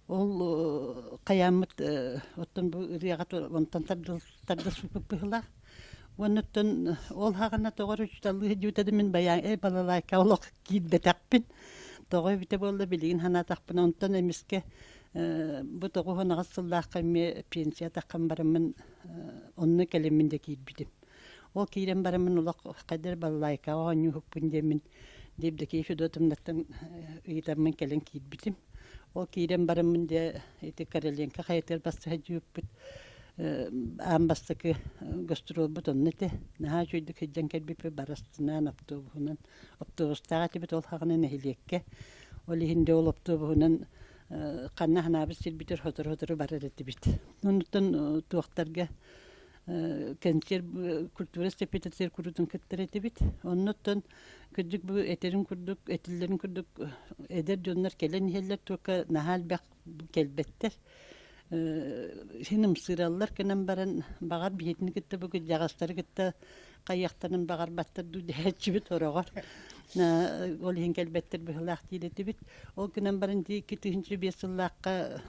Ол хайааммыт оттон бу ырыаҕа онтон тардыспыт быһыылаах. Уонна оттон ол хаҕана тоҕо эрэ учууталлыы сылдьыбыта да мин байаан эй балалайка олох киирбэтэхпин. Тоҕо эбитэ буолла билигин санаатахпына онтон эмискэ бу 98 сыллаахха эмиэ пенсия таххан бараммын онно кэлэммин да киирбитим. Ол киирэн бараммын олох хайдах балалайкаҕа оонньууһукпун диэммин Евдокия Федотовнаттан ыйытаммын кэлэн киирбитим. Ол киирэн бараммын дьэ ити Короленко хайатыгар барса сылдьыбыппыт. Аан бастакы гастролбут онно этэ. Наһаа үчүгэйдик сылдьан кэлбиппит барастынаан автобуһунан. Автобустаах этибит ол хаҕына нэһилиэккэ. Ол иһин дьэ ол автобуһунан ханна санаабыт сирбитигэр сотору-сотору барар этибит. Онтон туохтарга кэнсиэр культура степетэтигэр куруутун кыттар этибит. Оннуттан кырдьык бу этэрин курдук, этиллэрин курдук эдэр дьоннор кэлэн иһэллэр, только наһаа элбэх кэлбэттэр. Син ымсыыраллар гынан баран, баҕар биһитини кытта бу кырдьаҕастары кытта хайыахтарын баҕарбаттар дуу дэһээччибит ороҕор. Ол иһин кэлбэттэр быһыылаах диир этибит. Ол гынан баран дии 2005 сыллаахха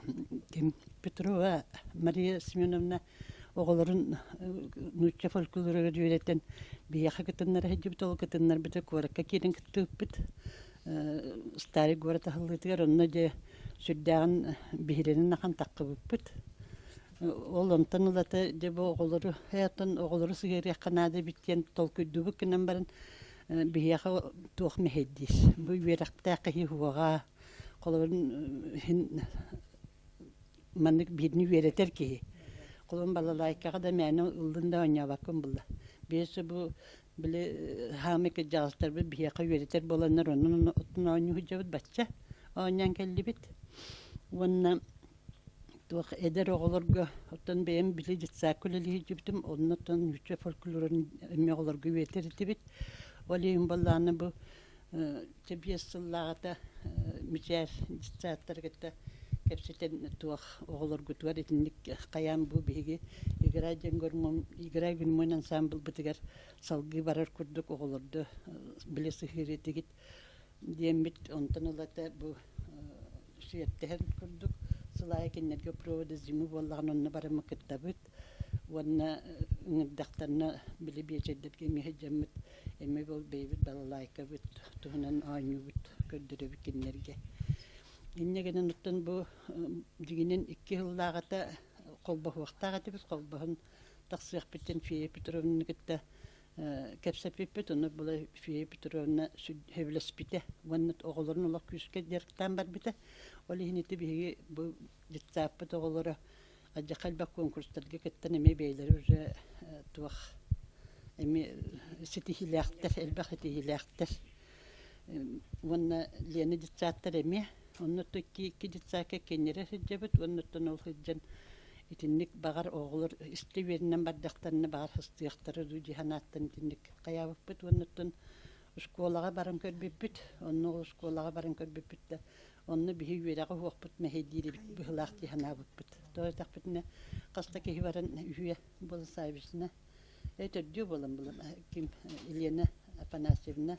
Петрова Мария Семеновна оҕолорун нуучча фольклоругар үөрэтэн биһиэхэ кытыннара сылдьыбыт, ол кытыннарбыта куоракка киирэн кыттыбыппыт. Старый город аһыллыытыгар онно дьэ сүрдээҕин биһирэнэн ахан таххыбыппыт. Ол онтон ылата дьэ бу оҕолору ээ оттон оҕолору сыһыарыахха наада эбит диэн толкуйдуубут гынан баран биһиэхэ туох мэһэйдиир. Бу үөрэхтээх киһи уһуоҕа холобурун иһин маннык биирни үөрэтэр киһи. Холон балалайкаҕа да мээнэ ыллын да оонньообоккун булла. Биэс бу били хаамый кырдьаҕастарбыт биһиэхэ үөрэтэр буоланнар онон оттон оонньуу сылдьабыт бачча оонньоон кэллибит. Уонна Туох эдэр оҕолорго оттон бэйэм били детсадка үлэлии сылдьыбытым, онно оттон нуучча фольклорун эмиэ оҕолорго үөрэтэр этибит. Ол иһин буоллаҕына бу чэ биэс сыллааҕыта Мичээр детсадтары кытта кэпсэтэн туох оҕолоргутугар итинник хайаан бу биһиги Игра диэн Игра гормон ансаамбылбытыгар салгыы барар курдук оҕолорду били сыһыарыы этигит диэммит онтон ылата бу сүөттэһэр курдук сыл аайы кинилэргэ проводы зимы буоллаҕына онно бараммыт кыттабыт уонна ыҥырдахтарына били биэчэрдэргэ эмиэ сылдьаммыт эмиэ ол бэйэбит балалайкабыт туһунан оонньуубут көрдөрөбүт кинилэргэ. Инньэ гынан оттон бу дьиҥинэн икки сыллааҕыта холбоһуохтаах этибит холбоһон тахсыахпыттан Фея Петровнаны кытта кэпсэппиппит, ону була Фея Петровна сөбүлэспитэ уонна оҕолорун олох күүскэ дьарыктаан барбыта. Ол иһин ити биһиги бу детсадпыт оҕолоро алдьархай элбэх конкурстарга кыттан эмиэ бэйэлэрэ уже туох эмиэ ситиһиилээхтэр, элбэх ситиһиилээхтэр. Уонна Лена детсадтар эмиэ онно икки детсадка кинилэри сылдьабыт уонна оттон ол сылдьан Итинник баҕар оҕолор истэ үөрэнэн бардахтарына баҕар сыстыахтара дуу дии санааттан итинник хайаабыппыт уонна оттон оскуолаҕа баран көрбүппүт. Онно ол оскуолаҕа баран көрбүппүт да онно биһи үөрэҕи уһуохпут мэһэйдиир эбит быһыылаах дии санаабыппыт. Тоҕо диэтэхпитинэ хас да киһи баран үһүө буолан Саввична ээ төрдүө буолан булан ким Елена Афанасьевна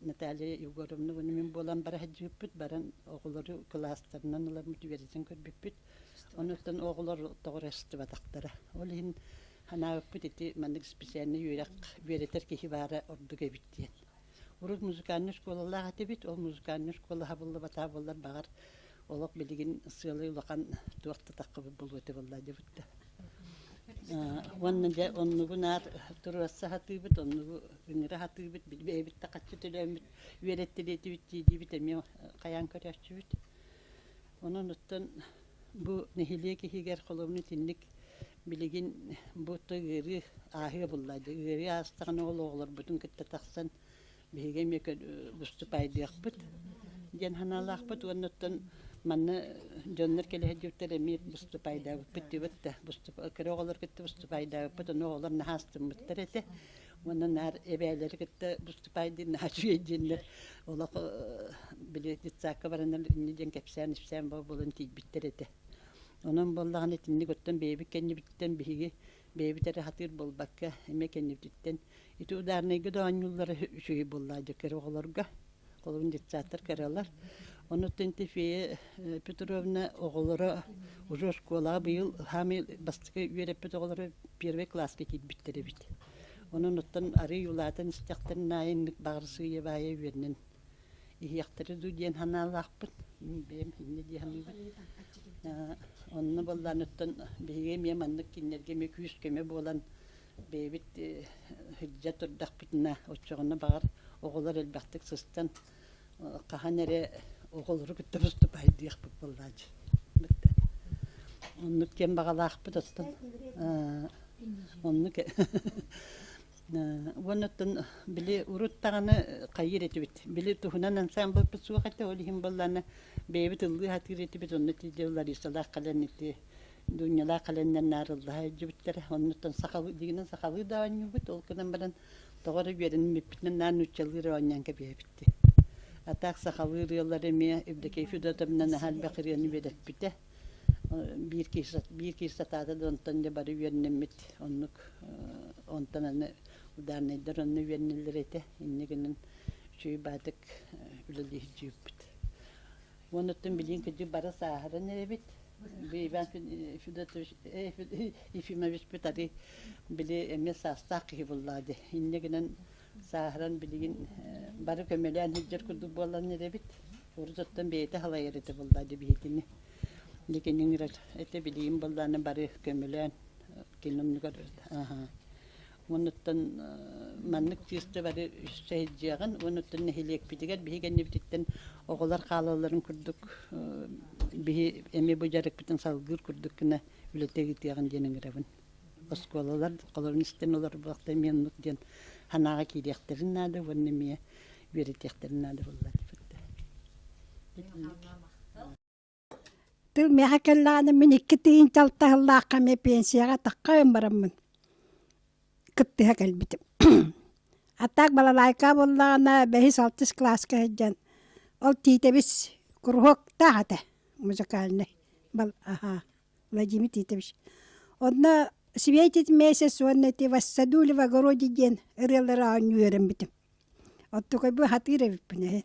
Наталья Егоровна уонна мин буолан бара сылдьыбыппыт. Баран оҕолору кылаастарынан ыламмыт үөрэтэн көрбүппүт. Онуттан оҕолор тоҕо эрэ сыстыбатахтара. Ол иһин санаабыппыт ити маннык специальнай үөрэх үөрэтэр киһи баара ордук эбит диэн. Урут музыкальнай школалаах этибит, ол музыкальнай школа хабыллыбатаҕа буоллар баҕар олох билигин сыалай улахан туох да таххыбыт буолуо этэ буолла дебит да. Уонна дьэ оннугу наар туруорса сатыыбыт, оннугу ыҥыра сатыыбыт, бэйэбит да хаччы төлөөммүт үөрэттириэтибит дии-диибит эмиэ хайаан көрөөччүбүт. Онон оттон бу нэһилиэк иһигэр холобур итинник билигин бу ыарыы ааһыа булла. Ыарыы аастаҕына ол оҕолорбутун кытта тахсан биһиги эмиэ выступайдыахпыт диэн санаалаахпыт уонна оттон манна дьоннор кэлэ сылдьыбыттар эмиэ выступайдаабыппыт диэбит да кыра оҕолор кытта выступайдаабыппыт ону оҕолор наһаа астыммыттар этэ уонна наар эбээлэри кытта выступайдыыр наһаа үчүгэй диэннэр олох били детсадка бараннар инньэ диэн кэпсээн-ипсээн буолан тиийбиттэр этэ. Онон буоллаҕына итинник оттон бэйэбит кэннибититтэн биһиги бэйэбит эрэ сатыыр буолбакка эмиэ кэннибититтэн ити ударнайга да оонньууллара үчүгэй буоллаа дьэ кыра оҕолорго холобун детсадтар кыралар. Онуттан ити Фея Петровна оҕолоро уже оскуолаҕа быйыл саамай бастакы үөрэппит оҕолоро первый класска киирбиттэр эбит. Онон оттон арыый улаатан истэхтэрин аайы инник баҕар сыыйа-баайа үөрэнэн иһиэхтэрэ дуу диэн санаалаахпын. Мин бэйэм инньэ дии саныыбын. Онно буоллаан оттон биһиги эмиэ маннык кинилэргэ эмиэ күүс-көмө буолан бэйэбит сылдьа турдахпытына оччоҕуна баҕар оҕолор элбэхтик сыстан хаһан эрэ оҕолору кытта выступайдыахпыт буоллааччы. Оннук диэн баҕалаахпыт оттон оннук уонна оттон били урут даҕаны хайыыр этибит. Били туһунан ансаамбылбыт суох этэ, ол иһин буоллаҕына бэйэбит ыллыы сатыыр этибит, онно тиийэ Ларисалаах кэлэн ити Дунялаах кэлэннэр наар ыллаһа илдьибиттэрэ. Оннуттан сахалыы дьиҥинэн сахалыы да оонньуубут, ол гынан баран тоҕо эрэ үөрэммиппитинэн наар нууччалыы эрэ оонньоон кэбиһэбит. А так сахалыы ырыалар эмиэ Евдокия Федотовна наһаа элбэх ырыаны үөрэппитэ. Биир киһи биир киһи сатаата да онтон дьэ бары үөрэнэммит оннук онтон аны ударнайдар онно үөрэнэллэр этэ. Инньэ гынан үчүгэй баатык үлэлии сылдьыбыппыт. Уонна оттон билигин кырдьык бары сааһыран эрэбит. Иван Федотович Ефимовичпыт арый били эмиэ саастаах киһи буоллаҕа дии. Инньэ гынан сааһыран билигин бары көмөлөөн сылдьар курдук буолан эрэбит. Урут оттон бэйэтэ салайар этэ буоллаҕа дии биһигини. Дьэ кини ыҥырар этэ билигин буоллаҕына бары көмөлөөн кини оннугар Уонуттан маннык чыыста бары үссэ сылдьыаҕын, уонуттан нэһилиэкпитигэр биһи кэннибититтэн оҕолор хаалалларын курдук биһи эмиэ бу дьарыкпытын салгыыр курдук гына үлэтэ ыытыаҕын диэн ыҥырабын. Оскуолалар холорун истэн олорбохто эмиэ оннук диэн санааҕа киириэхтэрин наада уонна эмиэ үөрэтиэхтэрин наада буолла.
Тыл миэхэ кэллэҕинэ мин икки тыһыынча алта сыллаахха эмиэ пенсияҕа таххайан бараммын кыттыһа кэлбитим. А так балалайка буоллаҕына бэһис-алтыс кылааска сылдьан ол Тиитэбис куруһуоктаах этэ музыкальнай бал аһаа Владимир Титович. Онно «Светит месяц» уонна ити «Воссадули в огороде» диэн ырыалары оонньуу үөрэммитим. Оттукай бу хатыыр эбиппин эһин.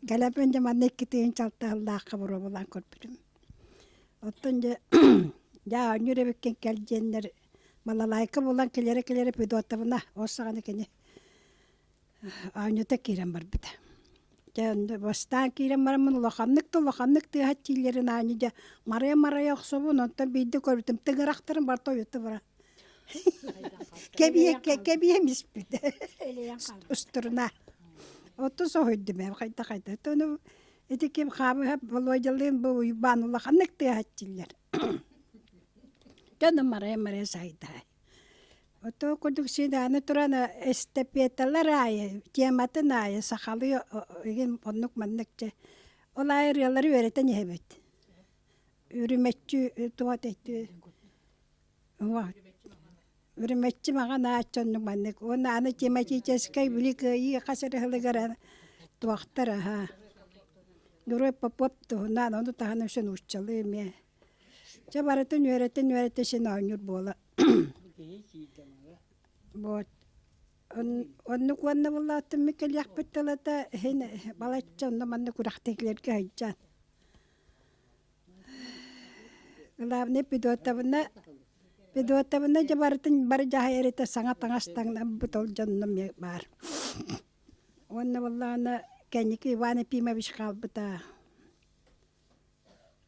Кэлэппин дьэ манна икки тыһыынча алта сыллаахха боруобалаан көрбүтүм. Оттон дьэ дьэ оонньуур эбиккин кэл диэннэр балалайка булан кэлэрэ-кэлэрэ Федотовна ол саҕана кини оонньуута киирэн барбыта. Дьэ онно бастаан киирэн бараммын улаханнык да улаханнык тыаһат дииллэрин аанньа дьэ марайа-марайа охсобун онтон биирдэ көрбүтүм тыҥырахтарын барыта ойута баран кэбиһэ кэбиһэм испит устуруна Оттон соһуйдум ээ хайда-хайда ону ити ким хаабыһап Володялыын бу Уйбаан улаханнык тыаһаччыллар дьону марайа-марайа сайдаай Ото курдук син аны туран эстафеталар аайы тематын аайы сахалыы игин оннук маннык дьэ ол аайы ырыалары үөрэтэн иһэбит үрүмэччи туох этэй Үрүмэччи маҕан ааччы оннук маннык уонна аны тематическай били кыайыы хас эрэ сылыгар туохтар аһа Герой Попов туһунан ону таһынан өссө нууччалыы эмиэ Чэ барытын үөрэтэн үөрэтэ син оонньуур буола Вот оннук уонна буоллаҕыттан мин кэлиэхпит тылата иһин балачча онно манна күрэхтэһиилэргэ сылдьан Главный Федотовна Федотовна дьэ барытын бары дьаһайар этэ саҥа таҥас таҥнарбыт ол дьонно эмиэ баар. Уонна буоллаҕына кэнники Иван Ефимович хаалбыта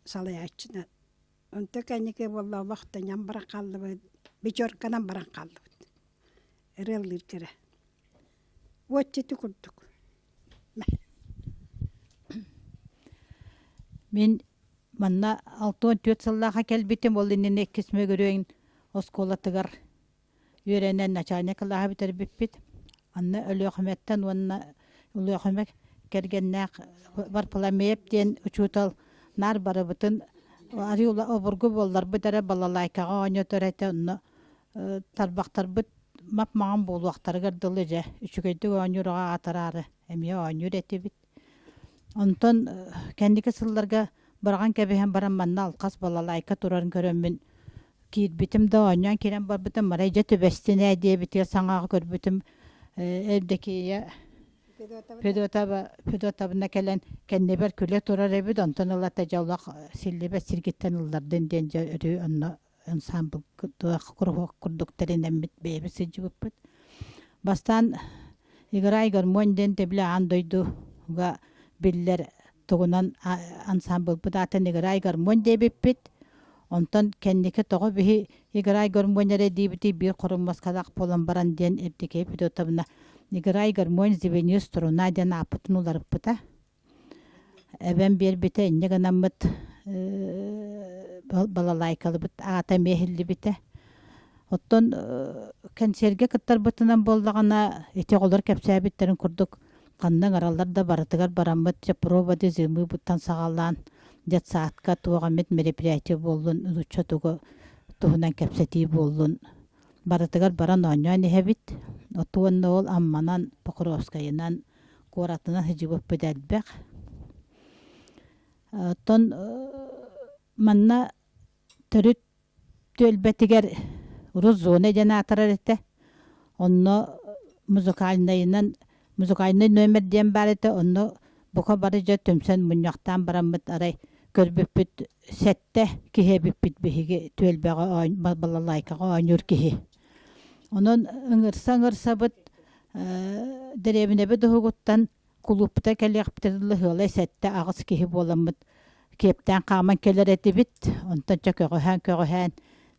салайааччынан. Онто кэнники буолла олох таҥан баран хааллыбыт, пятерканан баран хааллыбыт. Ырыалыыр кэрэ. Уотчеты курдук.
Мин манна 64 сыллааха кэлбитим, ол иннинэ иккис Мөгүрүөн оскуолатыгар үөрэнэн начальник кылааһы бүтэрбиппит. Анна Өлүөхүмэттэн уонна Өлүөхүмэ кэргэннээх Варфоломеев диэн учуутал наар барыбытын арыы обургу буолларбыт эрэ балалайкаҕа оонньотор этэ, онно тарбахтарбыт мап-маҥан буолуохтарыгар дылы дьэ үчүгэйдик оонньуур оҕо аатыраары эмиэ оонньуур этибит. Онтон кэнники сылларга быраҕан кэбиһэн баран манна алхас балалайка турарын көрөммүн киирбитим да оонньоон киирэн барбытым арай дьэ түбэстин ээ диэбитигэр саҥаҕа көрбүтүм Евдокия Федотова Федотовна кэлэн кэннибэр күлэ турар эбит онтон ылата дьэ олох силлибэт сиргиттэн ыллардын диэн дьэ өрүү онно ансамбль куруһуок курдук тэринэммит бэйэбит сылдьыбыппыт. Бастаан «Играй гармонь» диэн тэбилэ аан дойдуга биллэр тугунан ансамблбыт аатын «Играй гармонь» диэбиппит. Онтон кэнники тоҕо биһи «Играй гармонь» эрэ диэбитий биир хоруммаскалаах буолан баран диэн Евдокия Федотовна «Играй гармонь звенит струна» диэн ааппытын уларыппыта. Эбэм биэрбитэ инньэ гынаммыт балалайкалыбыт аата эмиэ иһиллибитэ. Оттон кэнсиэргэ кыттарбытынан буоллаҕына ити оҕолор кэпсээбиттэрин курдук ханна ыҥыраллар да барытыгар бараммыт чэ проводы зимыбыттан саҕалаан детсадка туох эмит мероприятие буоллун нуучча тугу туһунан кэпсэтии буоллун барытыгар баран оонньоон иһэбит. Уонна ол Амманан, Покровскайынан куоратынан сылдьыбыппыт элбэх. Оттон манна төрүт түөлбэтигэр урут зона диэн аатырар этэ. Онно музыкальнайынан музыкальнай номер диэн баар этэ. Онно бука бары дьэ түмсэн мунньахтаан бараммыт арай көрбүппүт сэттэ киһи эбиппит биһиги түөлбэҕэ балалайкаҕа оонньуур киһи. Онон ыҥырса-ыҥырсабыт дэриэбинэбит уһугуттан кулууппута кэлиэхпитин дылы ыалай сэттэ аҕыс киһи буоламмыт киэптээн хааман кэлэр этибит. Онтон чэ көҕүһээн-көҕүһээн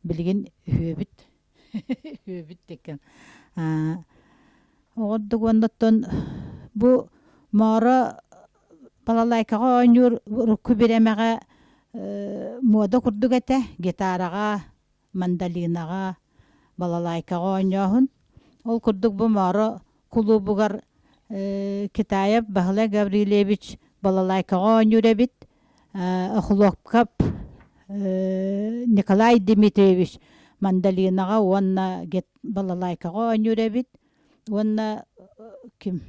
билигин үһүөбүт. Үһүөбүт диэккин. Оҕордук уонна бу Моро балалайкаҕа оонньуур урукку бириэмэҕэ муода курдук этэ. Гитараҕа, мандолинаҕа, балалайкаҕа оонньооһун. Ол курдук бу Моро кулуубугар Китаев Баһылай Гаврильевич балалайкаҕа оонньуур эбит. Охлопков Николай Дмитриевич мандолинаҕа уонна балалайкаҕа оонньуур эбит уонна ким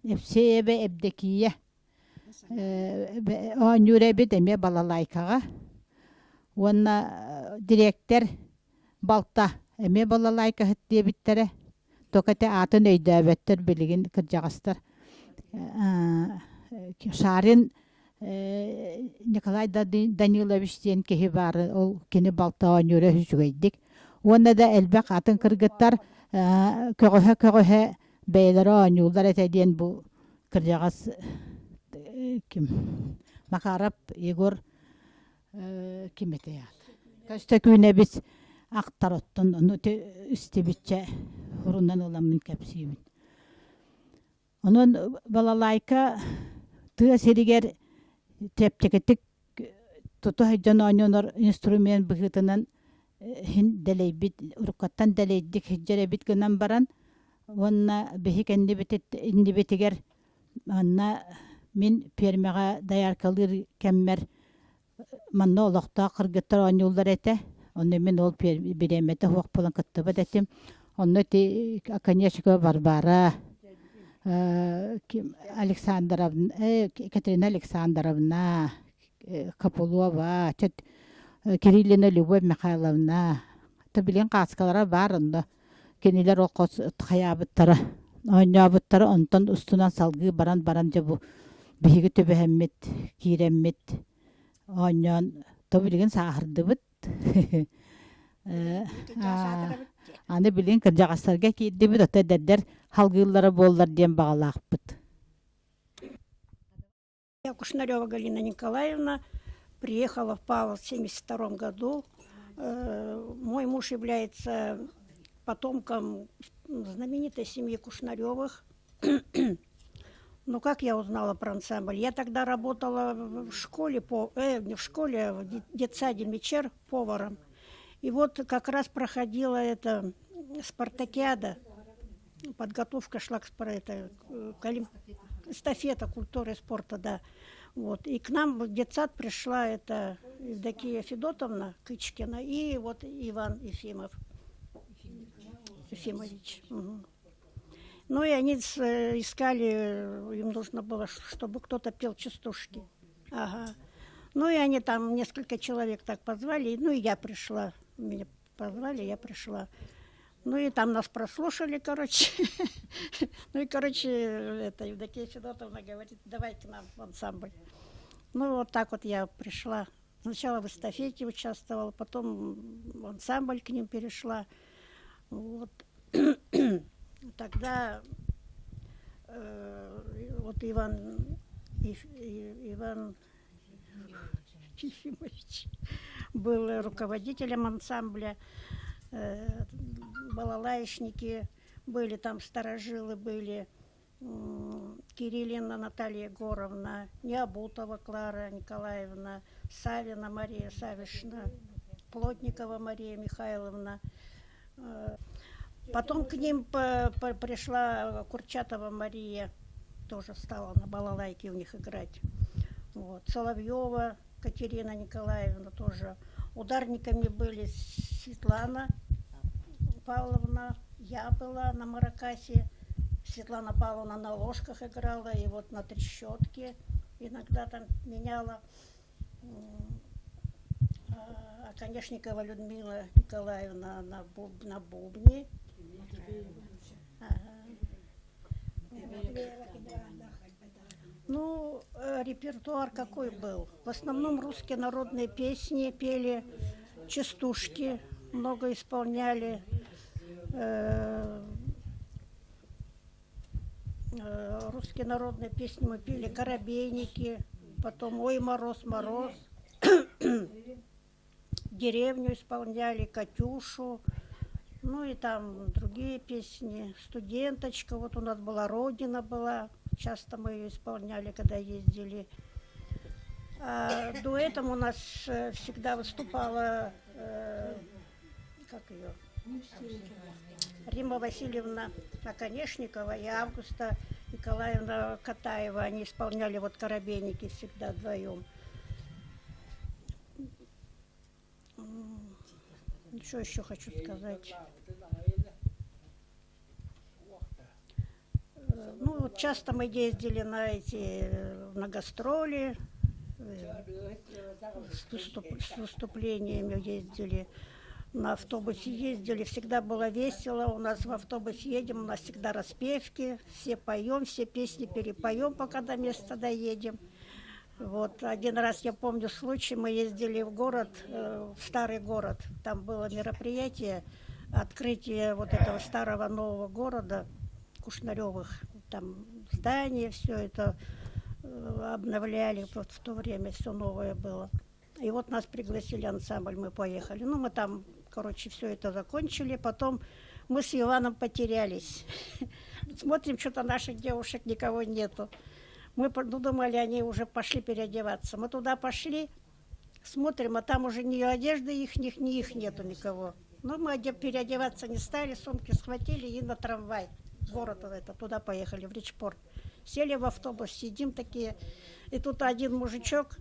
Евсеева Эбдекия оонньуур эбит эмиэ балалайкаҕа уонна дириэктэр балта эмиэ балалайкаһыт диэбиттэрэ Только ити аатын өйдөөбөттөр билигин кырдьаҕастар. Шарин Николай Данилович диэн киһи баар, ол кини балта оонньуура үчүгэйдик. Уонна да элбэх атын кыргыттар көҕүһэ-көҕүһэ бэйэлэрэ оонньууллар этэ диэн бу кырдьаҕас ким Макаров Егор ким этэй аат Көстөкүүнэбис ахтар оттон ону истибиччэ урунан ыламмын кэпсиибин. Онон балалайка тыа сиригэр чэпчэкитик тута сылдьан оонньонор инструмент быһыытынан иһин дэлэйбит уруккаттан дэлэйдик сылдьар эбит гынан баран уонна биһи кэннибитит иннибитигэр манна мин пиэрмэҕэ дояркалыыр кэммэр Манна олохтоох кыргыттар оонньууллар этэ. Онно мин ол бириэмэтэ суох буолан кыттыбат этим. Онно ити Оконешникова Варвара, Александровна, Катерина Александровна, Копылова, Кириллина Любовь Михайловна, билигин кааскалара баар онно. Кинилэр ол хос хайаабыттара, оонньообуттара, онтон устунан салгыы баран баран дьэ бу биһиги түбэһэммит, киирэммит оонньоон то билигин сааһырдыбыт. Аны билигин кырдьаҕастарга киирдибит, ото эдэрдэр халгыыллара буоллар диэн баҕалаахпыт.
Я Кушнарева Галина Николаевна приехала в Павловск в 1972 году. Мой муж является потомком знаменитой семьи Кушнаревых. Ну, как я узнала про ансамбль? Я тогда работала в школе, по, э, не в школе, а в детсаде Мечер поваром. И вот как раз проходила эта спартакиада подготовка шла к, это, к эстафета культуры и спорта, да. Вот. И к нам в детсад пришла эта Евдокия Федотовна Кычкина и вот Иван Ефимов. Ефимович. Угу. Ну и они искали, им нужно было, чтобы кто-то пел частушки. Ага. Ну и они там несколько человек так позвали, ну и я пришла. Меня позвали, я пришла. Ну и там нас прослушали, короче. Ну и, короче, это Евдокия Федотовна говорит, давай к нам в ансамбль. Ну вот так вот я пришла. Сначала в эстафете участвовала, потом в ансамбль к ним перешла. Вот. Тогда э, вот Иван, Иван Ефимович был руководителем ансамбля. Э, балалаечники были, там старожилы были. Кириллина Наталья Егоровна, Необутова Клара Николаевна, Савина Мария Савишна, Плотникова Мария Михайловна. Э, потом к ним пришла Курчатова Мария, тоже стала на балалайке у них играть. Вот. Соловьева Катерина Николаевна тоже. Ударниками были Светлана Павловна, я была на маракасе, Светлана Павловна на ложках играла, и вот на трещотке иногда там меняла. А Конешникова Людмила Николаевна на, буб, на бубне. Ага. Ну, репертуар какой был? В основном русские народные песни пели, частушки много исполняли. Русские народные песни мы пели «Коробейники», потом «Ой, мороз, мороз». Деревню исполняли, «Катюшу», ну и там другие песни. «Студенточка», вот у нас была «Родина» была, часто мы ее исполняли, когда ездили. А дуэтом у нас всегда выступала, э, как ее, Римма Васильевна Наконечникова и Августа Николаевна Катаева. Они исполняли вот «Коробейники» всегда вдвоем.
Что еще хочу сказать? Ну, вот часто мы ездили на эти, на гастроли, с, выступ, с выступлениями ездили, на автобусе ездили, всегда было весело. У нас в автобусе едем, у нас всегда распевки, все поем, все песни перепоем, пока до места доедем. Вот один раз я помню случай, мы ездили в город, в старый город, там было мероприятие, открытие вот этого старого нового города Кушнаревых, там здание, все это обновляли, вот в то время все новое было. И вот нас пригласили ансамбль, мы поехали. Ну, мы там, короче, все это закончили. Потом мы с Иваном потерялись. Смотрим, что-то наших девушек никого нету. Мы ну, думали, они уже пошли переодеваться. Мы туда пошли, смотрим, а там уже ни одежды их, ни, ни их нету никого. Но мы переодеваться не стали, сумки схватили и на трамвай. Город это, туда поехали, в Ричпорт. Сели в автобус, сидим такие. И тут один мужичок,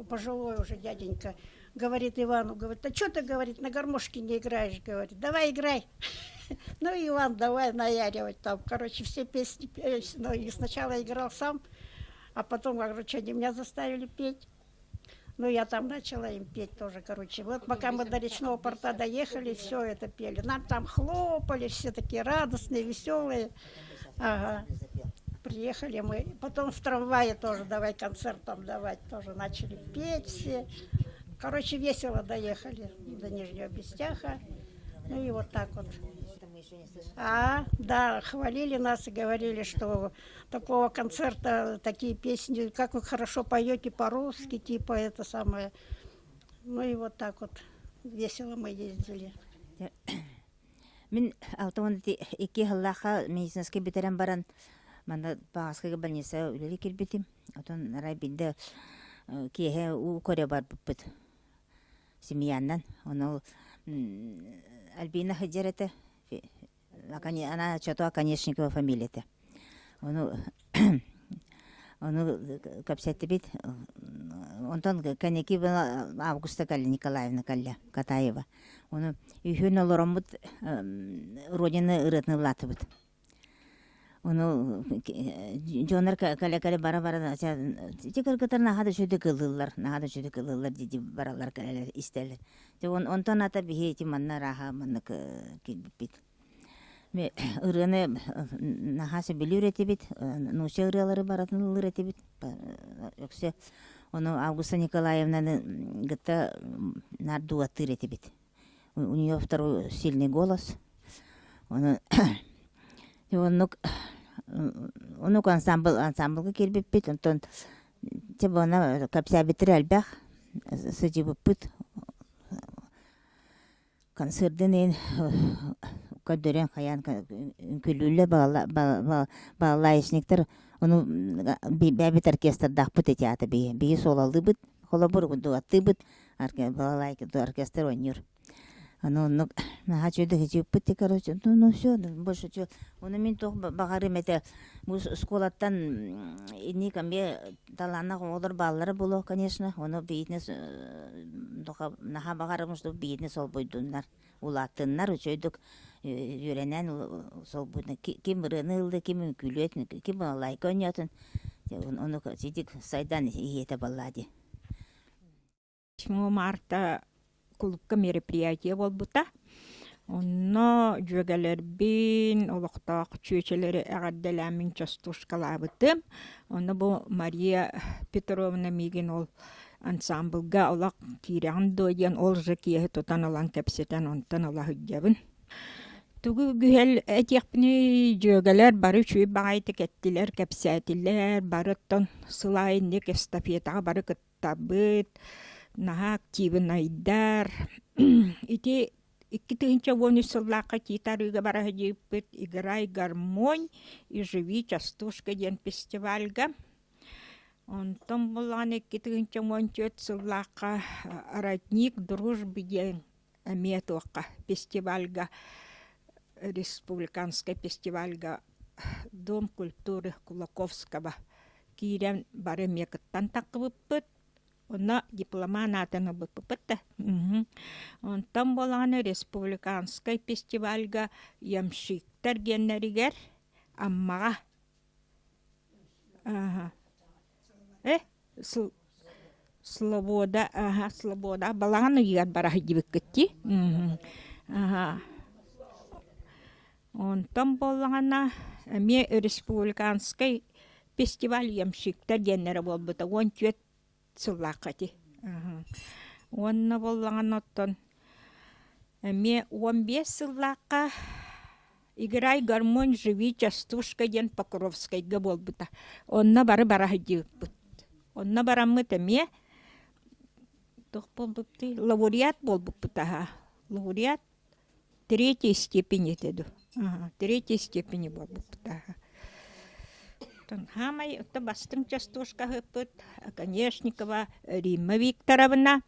пожилой уже дяденька, говорит Ивану, говорит, а что ты, говорит, на гармошке не играешь, говорит, давай играй. Ну, Иван, давай наяривать там. Короче, все песни, ну, и сначала играл сам, а потом, короче, они меня заставили петь. Ну, я там начала им петь тоже, короче. Вот пока мы до речного порта доехали, все это пели. Нам там хлопали, все такие радостные, веселые. Ага. Приехали мы. Потом в трамвае тоже давай концерт там давать. Тоже начали петь все. Короче, весело доехали до Нижнего Бестяха. Ну и вот так вот. А, да, хвалили нас и говорили, что такого концерта, такие песни, как вы хорошо поете по-русски, типа это самое. Ну и вот так вот весело мы ездили.
Мин 62 сыллаахха медицинскэй бүтэрэн баран манна Паҕаскага больница үлэлии киирбитим. Отон арай биирдэ киэһэ уу көрө барбыппыт семьянан. Ону Альбина сылдьар этэ. Она что-то Оконечникова фамилията. Ону ону кэпсэттибит. Онтон кэнники Августа Николаевна кэллэ Катаева. Ону үһүөн олороммут Родина ырыатын ыллаатыбыт. Ону дьоннор кэлэ-кэлэ бара-бара ити кыргыттар наһаа да үчүгэй ыллыыллар, наһаа да үчүгэй ыллыыллар дии бараллар кэлэлэр истэллэр. Дьэ онтон ата биһи ити манна арааһа маннык киирбиппит. Ырыаны наһаа сөбүлүүр этибит, нуучча ырыалары барытын ыллыыр этибит. Өксө ону Августа Николаевнаны кытта наар дуаттыыр этибит. У нее второй сильный голос. Ону оннук оннук ансамбл ансамблга киирбиппит. Онтон дьэ буона кэпсээбиттэр элбэх сыдьыбыппыт. Концердын иһин көрдөрөн хайаан үҥкүүлүүллэр балалаечниктар ону бэйэбит оркестрдаахпыт ити аата биһи биһи суолалыыбыт холобур дуаттыыбыт балалайка оркестр оонньуур ону оннук наһаа үчүгэйдик ичиппит короче ну все больше ону мин туох баҕарыам этэ бу школаттан инник эмиэ талааннаах оҕолор бааллара буолуо конечно ону биитинэ наһаа баҕарабын что биитинэ солбуйдуннар улааттыннар үчүгэйдик үөрэнэн солбуйдун ким ырыаны ылла ким үҥкүүлүөтүн ким балалайка оонньоотун ону ситик сайдан иһиэтэ баллаа дии
8 марта кулуупка мероприятие буолбута. Онно дьүөгэлэрбин, олохтоох чүөчэлэри эҕэрдэлээммин частушкалаабытым. Онно бу Мария Петровна миигин ол ансамблга олох киирэҕин дуо диэн ол же киэһэ тутан ылан кэпсэтэн онтон ыла сылдьабын. Тугу күһэл этиэхпиний, дьүөгэлэр бары үчүгэй баҕайытык эттилэр, кэпсээтилэр, бары оттон сыл аайы инник эстафетаҕа бары кыттабыт, наһаа активнайдар. Ити 2013 сыллаахха Тиит Арыыга бара сылдьыбыппыт «Играй гармонь и живи частушка» диэн фестивальга. Онтон буллаҕына 2014 сыллаахха «Родник дружбы» диэн эмиэ туохха фестивальга республиканскай фестивальга Дом культуры Кулаковского киирэн бары эмиэ кыттан таххыбыппыт. Онно дипломан аатын ылбыппыт да. Онтон буолаҕына республиканскай фестивальга ямщиктар диэннэригэр Аммаҕа э Слобода аха Слобода балаҕан ыйыгар бара сылдьыбыккыт дии аха Онтон буоллаҕына эмиэ республиканскай фестиваль ямщиктар диэннэрэ буолбута 14 сыллаахха ити. Уонна буоллаҕына оттон эмиэ 15 сыллаахха «Играй гармонь, живи частушка» диэн Покровскайга буолбута. Онно бары бара сылдьыбыппыт. Онно бараммыт эмиэ туох буолбуптуй лауреат буолбуппут аһа. Лауреат третьей степени этэ дуу. Третьей степени буолбуппут аһа. Оттон хаамай оттон бастыҥ частушкаһыппыт Оконешникова Римма Викторовна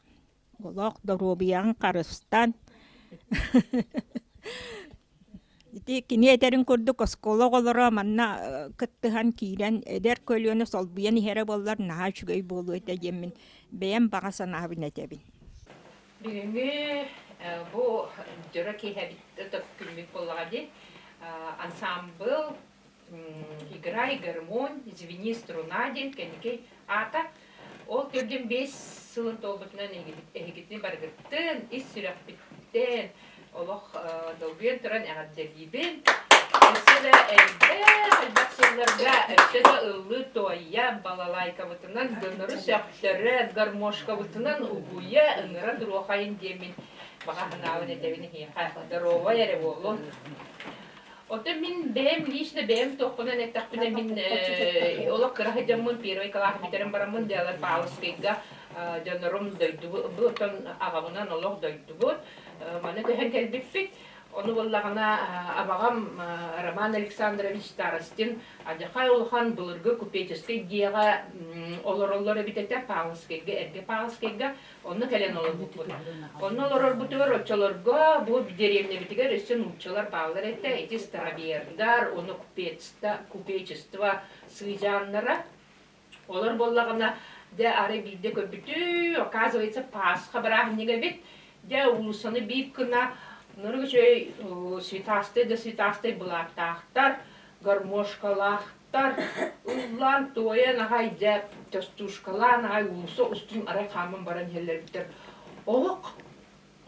олох доруобуйаҕын харыстан Ити кини этэрин курдук оскуола оҕолоро манна кыттыһан киирэн эдэр көлүөнэ солбуйан иһэрэ буоллар наһаа үчүгэй буолуо этэ диэммин бэйэм баҕа санаабын этэбин.
Бүгүҥҥү бу дьоро киэһэбит күммүт буоллаҕа дии. Ансаамбыл «Играй гармонь, звени струна» диэн кэнники аата. Ол төрдүн биэс сылын туолбутунан эһигитини барыгыттын ис сүрэхпиттэн олох долгуйан туран эҕэрдэлиибин. Өссө да элбэх элбэх сылларга өссө да ыллыы-туойа, балалайкабытынан дьоннору сөхтөрө, гармошкабытынан угуйа, ыҥыра туруохайын диэммин баҕа санаабын этэбин эһиэхэ. Доруобай эрэ буоллун. Оттон мин бэйэм лично бэйэм туохпунан эттэхпинэ мин олох кыра сылдьаммын первый кылаас бүтэрэн бараммын дьиэлэр Павловскайга дьоннорум дойдубут оттон аҕабынан олох дойдубут маны көһөн кэлбиппит. Ону буоллаҕына абаҕам Роман Александрович Старостин адьахай улахан былыргы купеческий дьиэҕэ олороллор эбит этэ Павловскайга эргэ Павловскайга Онно кэлэн олорбуппут. Онно олорорбутугар оччолорго бу дэриэбинэбитигэр өссө нууччалар бааллар этэ. Ити старовердар, ону купечество сыдьааннара. Олор буоллаҕына, дьэ арай биирдэ көрбүтүү, оказывается, Пасха бырааһынньыга эбит. Дьэ уулуссаны биир гына нырык үчүгэй цветастый да цветастый былааттаахтар, гармошкалаах ыллаан туойан аҕай дьэ частушкалаан аҕай уулусса устун арай хааман баран иһэллэрбитэр олох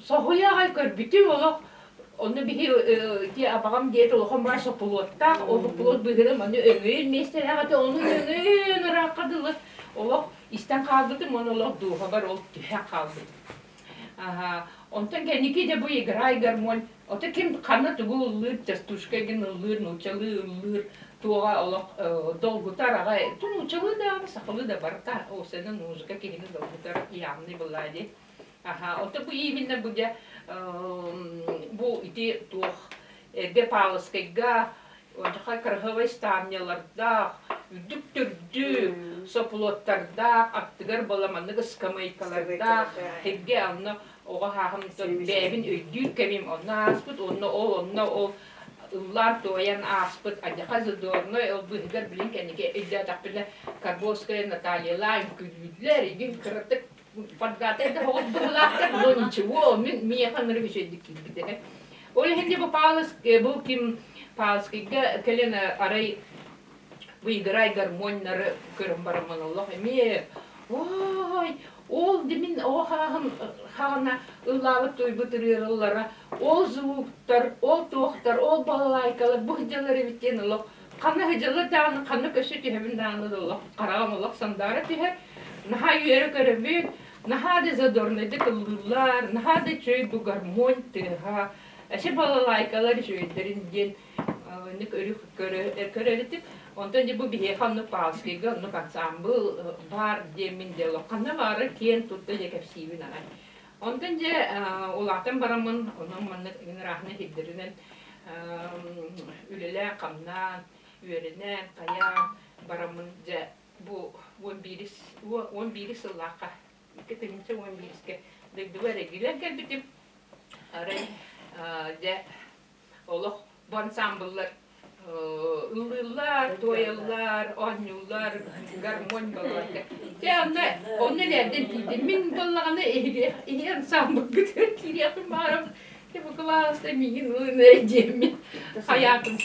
соһуйа аҕай көрбүтүм олох онно биһи ити абаҕам диэт улахан баар соппулуоттаах ол соппулуот быыһынан маны өҥөйөр миэстэлээх этэ ону өҥөйөн ыраахха дылы олох истэн хаалбытым уонна олох дууһабар ол түһэн хаалбыт Онтон кэнники дьэ бу играй гармонь, ото ким ханна тугу ыллыыр, частушка игин ыллыыр, нууччалыы ыллыыр, туоҕа олох долгутар аҕай. Ту нууччалыы да, сахалыы да барыта осенен музыка киһини долгутар явный была дии. Аха, ото бу именно бу дьэ бу ити туох эргэ Павловскайга Ончахай кыраһыабай ставнялардаах, үрдүк төрдүк, соплоттардаах, аттыгар буола маннык ыскамыайкалардаах, сиргэ онно оҕо хааһым бэйэбин өйдүүр кэмим онно ааспыт, онно ол онно ол ыллаан-туойан ааспыт адьаха задорной ол быыһыгар билин кэнники өйдөөтөхпүнэ Карбовская Натальялаан үҥкүүлүүллэр, игин кыратык подгатай да оҕус быһыылаахтар, но ничего, мин миэхэ ынырык үчүгэйдик киирбитэ. Ол иһин дьэ бу Павловск, бу ким Павловскайга кэлэн арай бу играй гармоннары көрөн бараммын олох эмиэ ой ол да мин оҕо хааһым хаҕына ыллаабыт туйбут ырыарыллара ол звуктар ол туохтар ол балалайкалар бу сылдьаллар эбит диэн олох ханна сылдьаллар даҕаны ханна көсө түһэбин даҕаны да олох хараҕым олох сандаара түһэр наһаа үөрэ көрөбүн Наһаа да задорнайдык ыллыыллар, наһаа да үчүгэй бу гармонь тыаһа, эчи балалайкалар үчүгэйдэрин диэн оннук өрүү көрө этим. Онтон дьэ бу биһиэхэ оннук Павловскайга оннук ансаамбыл баар диэммин дьэ ханна баара киэн тутта дьэ кэпсиибин аҕай. Онтон дьэ улаатан бараммын онон маннык ыраахына сирдэринэн үлэлээн-хамнаан, үөрэнэн, хайаан бараммын дьэ бу 11 сыллаахха 2011-кэ дойдуга эрэгилэн кэлбитим. Арай дьэ олох бу ансаамбыллар Ыллыыллар, туойаллар, оонньууллар, гармонь боллар. Дьэ онно онно элээрдэн тиийдим. Мин буоллаҕына эһиги иһи ансаамбылгытыгар киириэхпин баҕарабын. Дьэ бу кылааста миигин ылын эрэ диэммин хайаатым.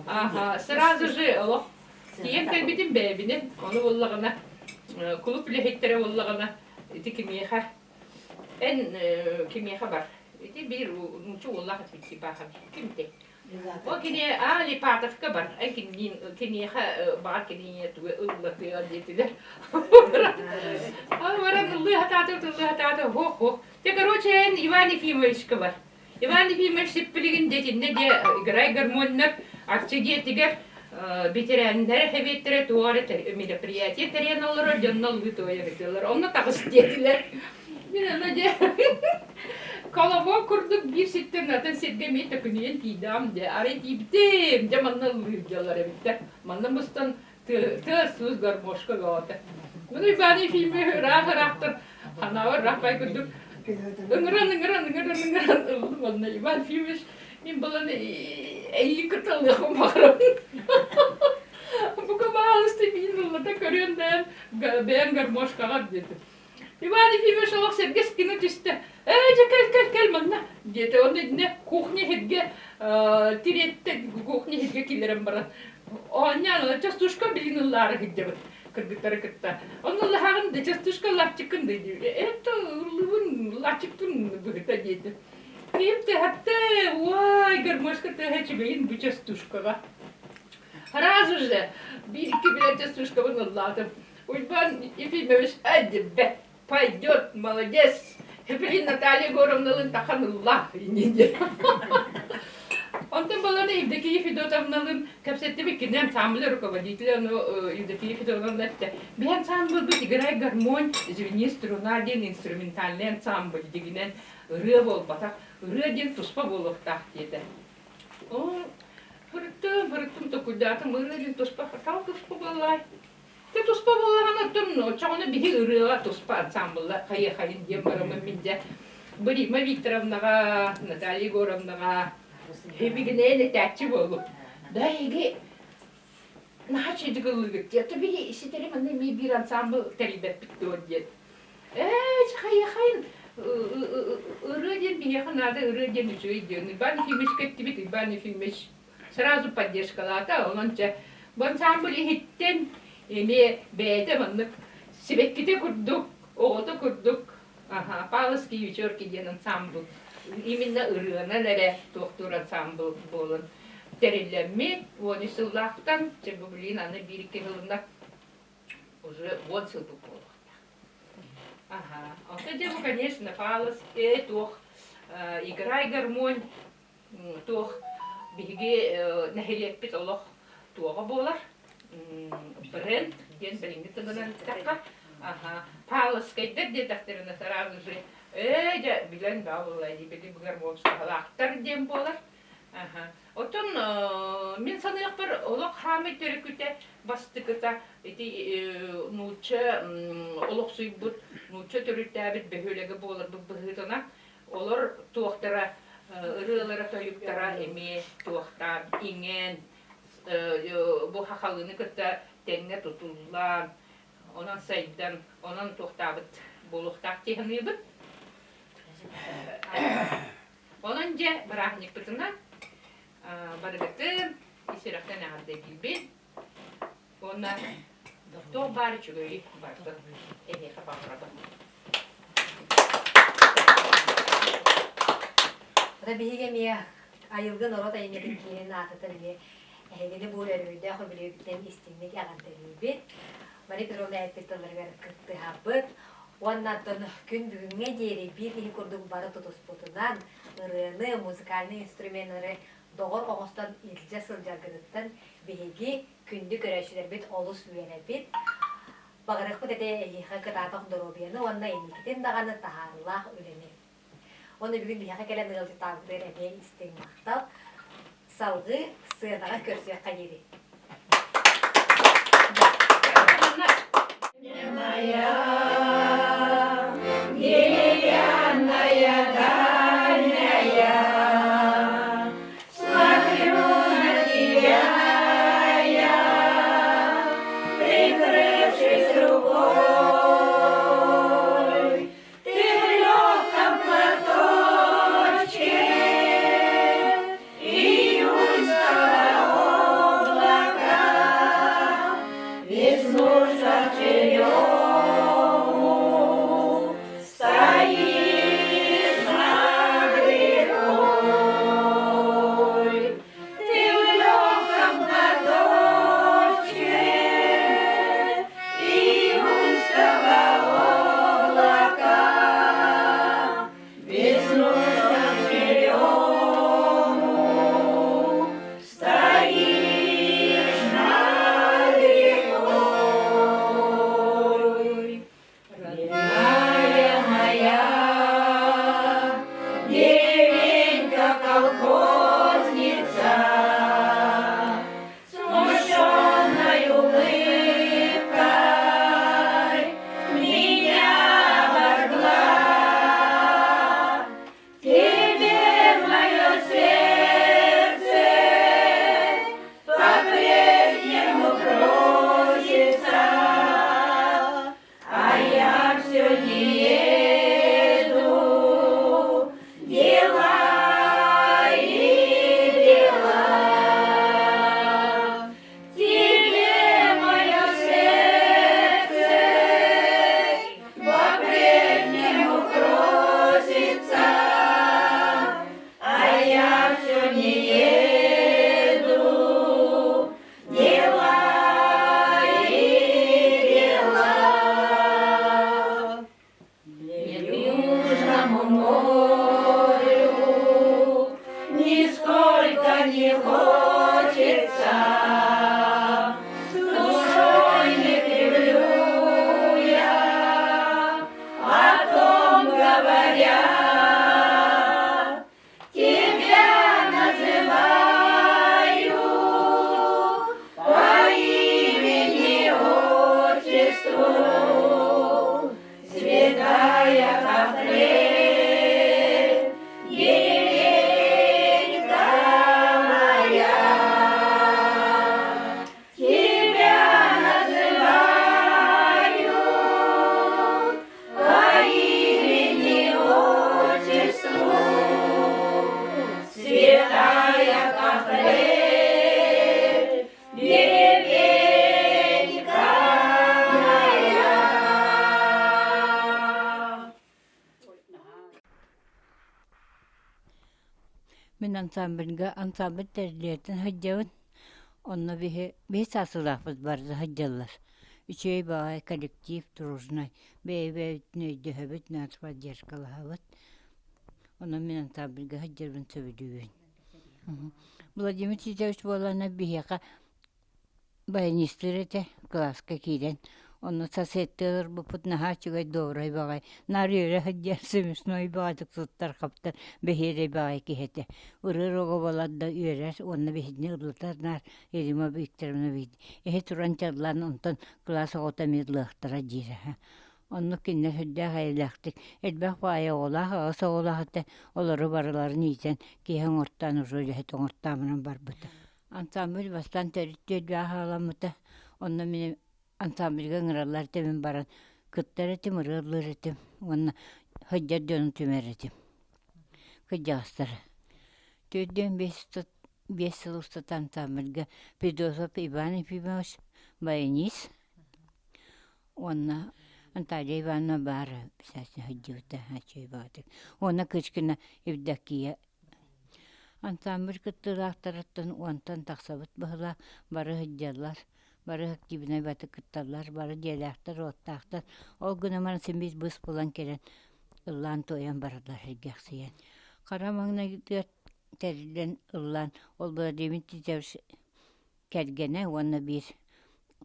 Аха, сразу же олох тиийэн кэлбитим бэйэбинэн. Ону буоллаҕына кулууп үлэһиттэрэ буоллаҕына ити кимиэхэ эн кимиэхэ бар ити биир нуучча уоллаах Степахов кимтэй Ол кини аа Липатовка бар эн киниин киниэхэ баҕар кинине тугу ыллатыа диэтилэр. Ол баран ыллыы сатаата ыллыы сатаата һуох һуох. Те короче эн Иван Ефимовичка бар. Иван Ефимович сиппилигин дьэтиннэ дьэ играй гармоннар арчы дьиэтигэр ветераннар сэбиэттэрэ туох эрэ мероприятие тэрийэн олорор дьонно ыллыы туойа сылдьаллар. Онно таҕыс диэтилэр. Мин аны дьэ колобок курдук биир сиртэн атын сиргэ эмиэ төкүнүйэн тиийдэҕим дьэ. Арай тиийбитим, дьэ манна ыллыыр дьаллар эбиттэр. Манна мустан тыас-уус гармошка бөҕөтө. Муну Иван Ефимович ыраах-ыраахтан ханаабар ыраах курдук ыҥыран ыҥыран ыҥыран ыҥыран ыллым онно Иван Ефимович мин баланы эйигин кытта ылыахпын баҕарабын. Бука баалысты миин ыллата көрүөн бэйэм бэйэм гармошкаҕар диэтим. Иван Ефимович олох сэргэс гына түстэ. Ээ, дьэ кэл, кэл, кэл манна, диэтэ. Онно итиннэ кухня иһиргэ тириэттэ, кухня иһиргэ киллэрэн баран оонньоон, частушка билин ыллаары сылдьабыт кыргыттары кытта. Онно ыллаһаҕын да, частушка ыллааччыккын да диир. Это ыллыбын, ыллааччыкпын быһыта диэтэ. Киһим тыһатты, уай, гармошка тыаһа үчүгэйин бу частушкаҕа. Сразу же биир-икки билэр частушкабын ыллаатым. Уйбаан Ефимович эдибэт, пойдет, молодец. Блин, Наталья Егоровналыын тахан ылла иннинэ. Онтон баланы Евдокия Федотовналыын кэпсэттибит кини ансамбль руководителя, ну, Евдокия Федотовна эттэ. Биһи ансамбльбыт играй гармонь, звени струна диэн инструментальный ансамбль дигинэн ырыа буолбатах, ырыа диэн туспа буолуохтаах диэтэ. Оо, ырыттым, ырыттым, токуйдаатым, ырыа диэн туспа, тал туспа буоллай. Дьэ туспа буоллаҕына оттон оччоҕуна биһи ырыаҕа туспа ансаамбылла хайыахайын диэн бараммын мин дьэ бу Римма Викторовнаҕа, Наталья Егоровнаҕа эбигинэйэн этээччи буоллум. Да эһиги наһаа үчүгэйдик ыллыыгыт диэн. То биһи ситэри манна эмиэ биир ансаамбыл тэрийбэппит дуо диэн. Ээ, хайыахайын ырыа диэн биһиэхэ наада ырыа диэн үчүгэй диэн. Иван Ефимовичка эттибит, Иван Ефимович сразу поддержкалаата, онон чэ, бу ансамбль иһиттэн эмиэ бэйэтэ маннык сибэккитэ курдук, оҕото курдук аха, Павловские вечерки диэн ансамбль именно ырыанан эрэ туохтуур ансамбль буолан тэриллэммит 13 сыллаахтан, чэ бу блин аны биир-икки сылына уже 10 сыл буолуохтаах. Ага. Ото дьэ бу, конечно, Павловский туох играй гармонь туох биһиги нэһилиэкпит олох туоҕа буолар бренд диэн билиҥҥи тылынан эттэххэ аха Павловскайдар диэтэхтэринэ сразу же ээ дьэ билэн баа буолла били гармонскалаахтар диэн буолар аха оттон мин саныахпар олох хаамай төрүкүтэ бастыкыта ити нуучча олохсуйбут нуучча төрүттээбит бөһүөлэгэ буоларбыт быһыытынан Олор туохтара ырыалара-тойуктара эмиэ туохтаан иҥэн, бу хахалыыны кытта тэҥҥэ тутуллан, онон сайдан, онон туохтаабыт буолуохтаах дии саныыбын. Онон дьэ бырааһынньыкпытынан барыгытын ис сүрэхтэн эҕэрдэлиибин. Уонна туох баар үчүгэйи барытын эһиэхэ баҕарабын.
Ата биһиги эмиэ айылгы норуот айымньытын киинин аатыттан эмиэ эһигини бу өрүһүйдээх үбүлүөйбүтүнэн истиҥник эҕэрдэлиибит. Мария Петровна эппит тылларыгар кыттыһабыт. Уонна оттон күн бүгүҥҥэ диэри биир киһи курдук бары тутуспутунан ырыаны, музыкальнай инструменнары доҕор оҥостон илдьэ сылдьаргытыттан биһиги күндү көрөөччүлэрбит олус үөрэбит. Баҕарыахпыт этэ эһиэхэ кытаатах доруобуйаны уонна инникитин даҕаны таһаарыылаах үлэни. Уонна бүгүн биһиэхэ кэлэн ыалдьыттаабытыгар эмиэ истиҥ махтал. Салгыы сыанаҕа көрсүөххэ диэри.
Моя деревянная дальняя, смотрю на тебя. колхозница, Смущенной улыбкой меня обожгла. Тебе мое сердце по-прежнему просится, а я все не еду, дела и дела. Тебе мое сердце по-прежнему просится, а я все не еду, дела и дела. Нет, Южному морю нисколько не хочется, с душой не кривлю я, о том говоря. Тебя называю по имени отчеству, святая Кахрель, деревенька моя. Тебя называю по имени отчеству, святая Кахрель, деревенька моя.
Мин ансамбльга ансамбль тэрилиэтин сылдьабын. Онно биһи биһи саасылаахпыт барыта сылдьаллар. Үчүгэй баҕайы коллектив дружнай. Бэйэ-бэйэбитин өйдөһөбүт, нас поддержкалаһабыт. Онон мин ансамбльга сылдьарбын сөбүлүүбүн. Владимир Титович буоллаҕына биһиэхэ Баянистыыр этэ, кылааска киирэн. Онно соседтыы олорбуппут наһаа үчүгэй добрай баҕайы, наар үөрэ сылдьар смешной баҕайытык туттар-хаптар бэһиэлэй баҕайы киһи этэ. Ырыа оҕо буолар да үөрэр уонна биһигини ыллатар наар Рима Викторовна эһи туран чаллаан онтон кылаас оҕото эмиэ ыллыахтара диирэ. Оннук кинилэр сүрдээх эйэлээхтик элбэх баайы оҕолоох, аҕыс оҕолоох этэ, олору барыларын иитэн киһи оҥортоон уже үлэһит оҥортоомунан барбыта. Ансамбль бастаан төрүт түөлбэҕэ хаалламмыта. Онно мин ансамбльга ыҥыраллар этим баран кыттар этим, ырыа ыллыыр этим уонна сылдьар дьону түмэр этим. Кырдьаҕастары. Төрдүөн биэс сыл устата ансамбльга Федосов Иван Ефимович баянист уонна Наталья Ивановна баара писатель сылдьыбыта үчүгэй баҕатык. Уонна Кычкина Евдокия Ансамбль кыттыылаахтарыттан уонтан тахсабыт быһыылаах, бары сылдьаллар, бары активнай баты кытталлар, бары дьиэлээхтэр-уоттаахтар. Ол гынан баран син биир быыс булан кэлэн ыллаан-туойан бараллар сэргэхсийэн. Хара маҥнайгытыгар тэриллэн ыллаан ол Владимир Титович кэргэнэ уонна биир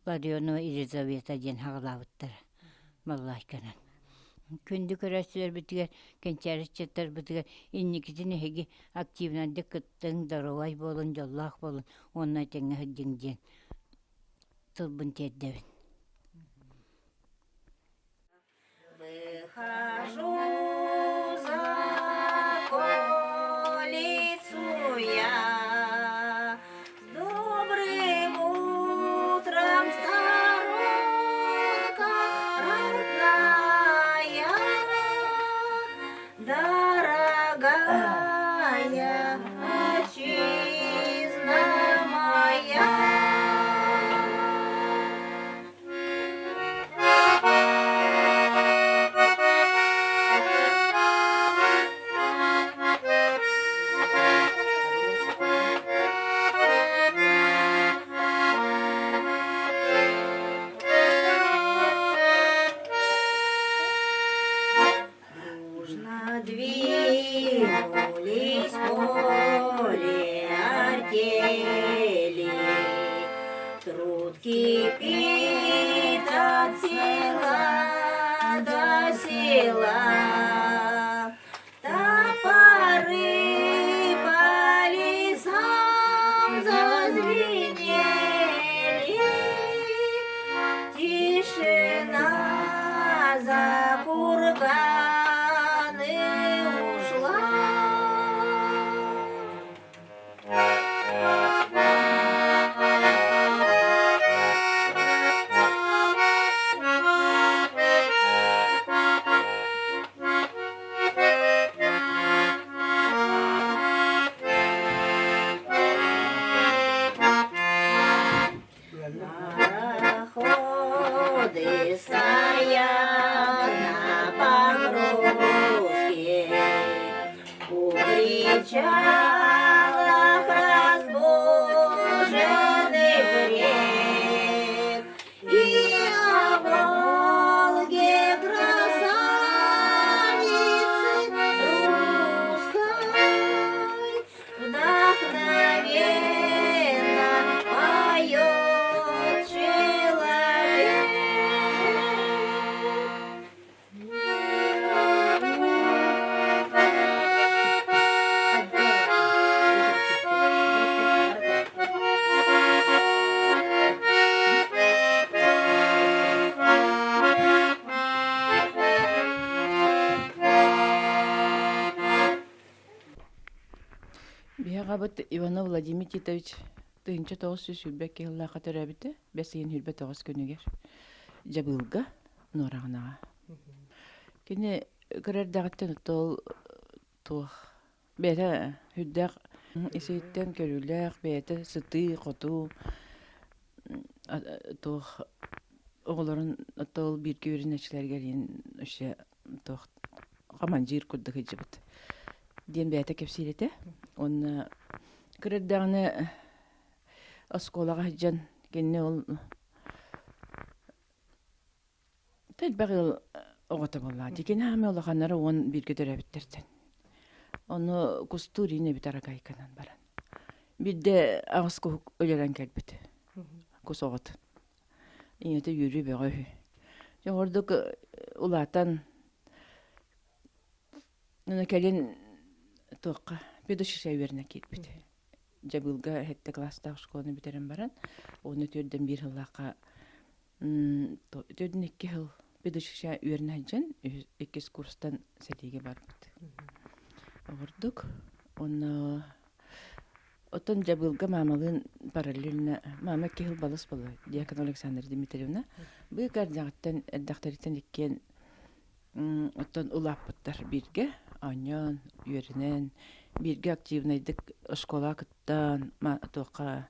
Ларионова Елизавета диэн аҕалаабыттара балалайканан. Күндү көрөөччүлэрбитигэр, кэнчээри ыччаттарбытыгар инникитин эһиги активнайдык кыттыҥ, доруобай буолун, дьоллоох буолун уонна этэҥҥэ сылдьыҥ диэн тылбын тиэрдэбин.
Выхожу за околицу я, С добрым утром, сторонка родная, Дорогая отчизна моя. Дружно двинулись в поле артели. Труд кипит от села до села. Топоры причалах разбуженных рек и о Волге красавицы русской вдохновенно поет человек.
Биһиэхэбит Иванов Владимир Титович 1922 сыллаахха төрөөбүтэ, бэс ыйын 29 күнүгэр Дьабыылга Нуораҕанаҕа. Кини кыра эрдэҕиттэн ол туох бэйэтэ сүрдээх ис-иһиттэн көрүүлээх, бэйэтэ сытыы-хотуу туох оҕолорун оттон бииргэ үөрэнээччилэригэр иһин вообще туох командир курдук сылдьыбыт диэн бэйэтэ кэпсиир этэ. Уонна кыра эрдэҕинэ оскуолаҕа сылдьан кинини ол Элбэх ыал оҕото буоллаҕа. Дикини хаамыы улаханнара уон бииргэ төрөөбүттэртэн. Ону кустуур иин эбит арагайканан баран. Биирдэ аҕыс куһук өлөрөн кэлбит. Кус оҕотун. Ийэтэ үөрүү бөҕө үһү. Дьэ ордук улаатан кэлин туохха педучилище үөрэнэ киирбит. Дьабыылга сэттэ кылаастаах школаны бүтэрэн баран, уонна түөрдэн биир сыллаахха Төрдүн икки сыл педучилище үөрэнэ сылдьан иккис курстан сэриигэ барбыт. Ордук. Онно оттон Дьабыылга маамалыын параллельно маама икки сыл балыс буолла Дьякон Александра Дмитриевна. Быыка эрдэҕиттэн эрдэхтэриттэн иккиэн оттон улааппыттар бииргэ оонньоон, үөрэнэн, бииргэ активнайдык оскуолаҕа кыттан, туохха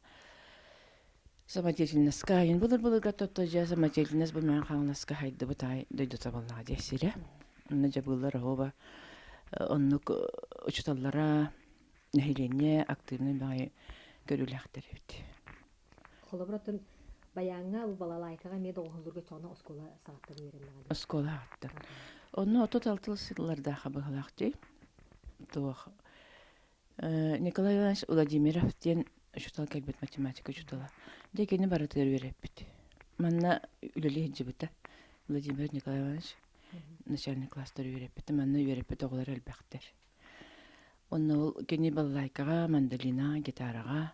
Самодеятельноска айын былыр-былырга тотто дьэ самодеятельность бу Мэҥэ Хаҥаласка хайдыбыт аай дойдута буоллаҕа дии сирэ. Онно дьабыыллар оһуоба оннук учууталлара нэһилиэнньэ активнай баҕайы көрүүлээхтэр эбит.
Холобур, оттон баяҥҥа бу балалайкаҕа эмиэ доҕуһуллурга чоҕуна оскуола саҕаттан үөрэннэҕэ дии.
Оскуола аҕаттан. Онно 36 сыллардаах быһылаах дии. Туох Николай Иванович Владимиров диэн учуутал кэлбит математика учуутала. Дьэ кини барытыгар үөрэппит. Манна үлэлии сылдьыбыта. Владимир Николай Иванович начальный класстар үөрэппит. Манна үөрэппит оҕолор элбэхтэр. Онно ол кини балалайкаҕа, мандолинаҕа, гитараҕа,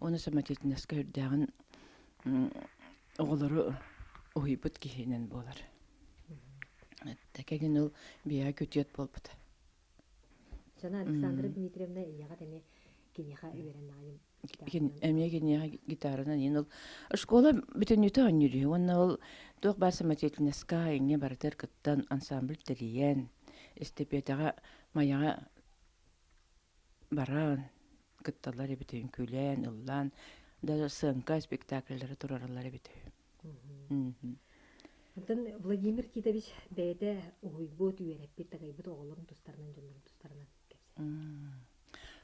уонна самодеятельноска үрдээҕин оҕолору уһуйбут киһинэн буолар. Кэлин ол биһиэхэ күтүөт буолбута.
Сана Александра Дмитриевна ийэҕит эмиэ киниэхэ үөрэннэҕин
Эмиэ киниэхэ гитаранан иин ол школа бүтүннүүтэ оонньуур үһү уонна ол туох баар самодеятельноска иҥҥэ барытыгар кыттан ансамбль тэрийэн эстэпиэтэҕэ Майаҕа баран кытталлар эбит үҥкүүлээн ыллаан даже сценка спектакльлары турараллар эбит үһү
Онтон Владимир Титович бэйэтэ уһуйбут, үөрэппит, такайбыт оҕолорун тустарынан, дьоннорун тустарынан кэпсээн.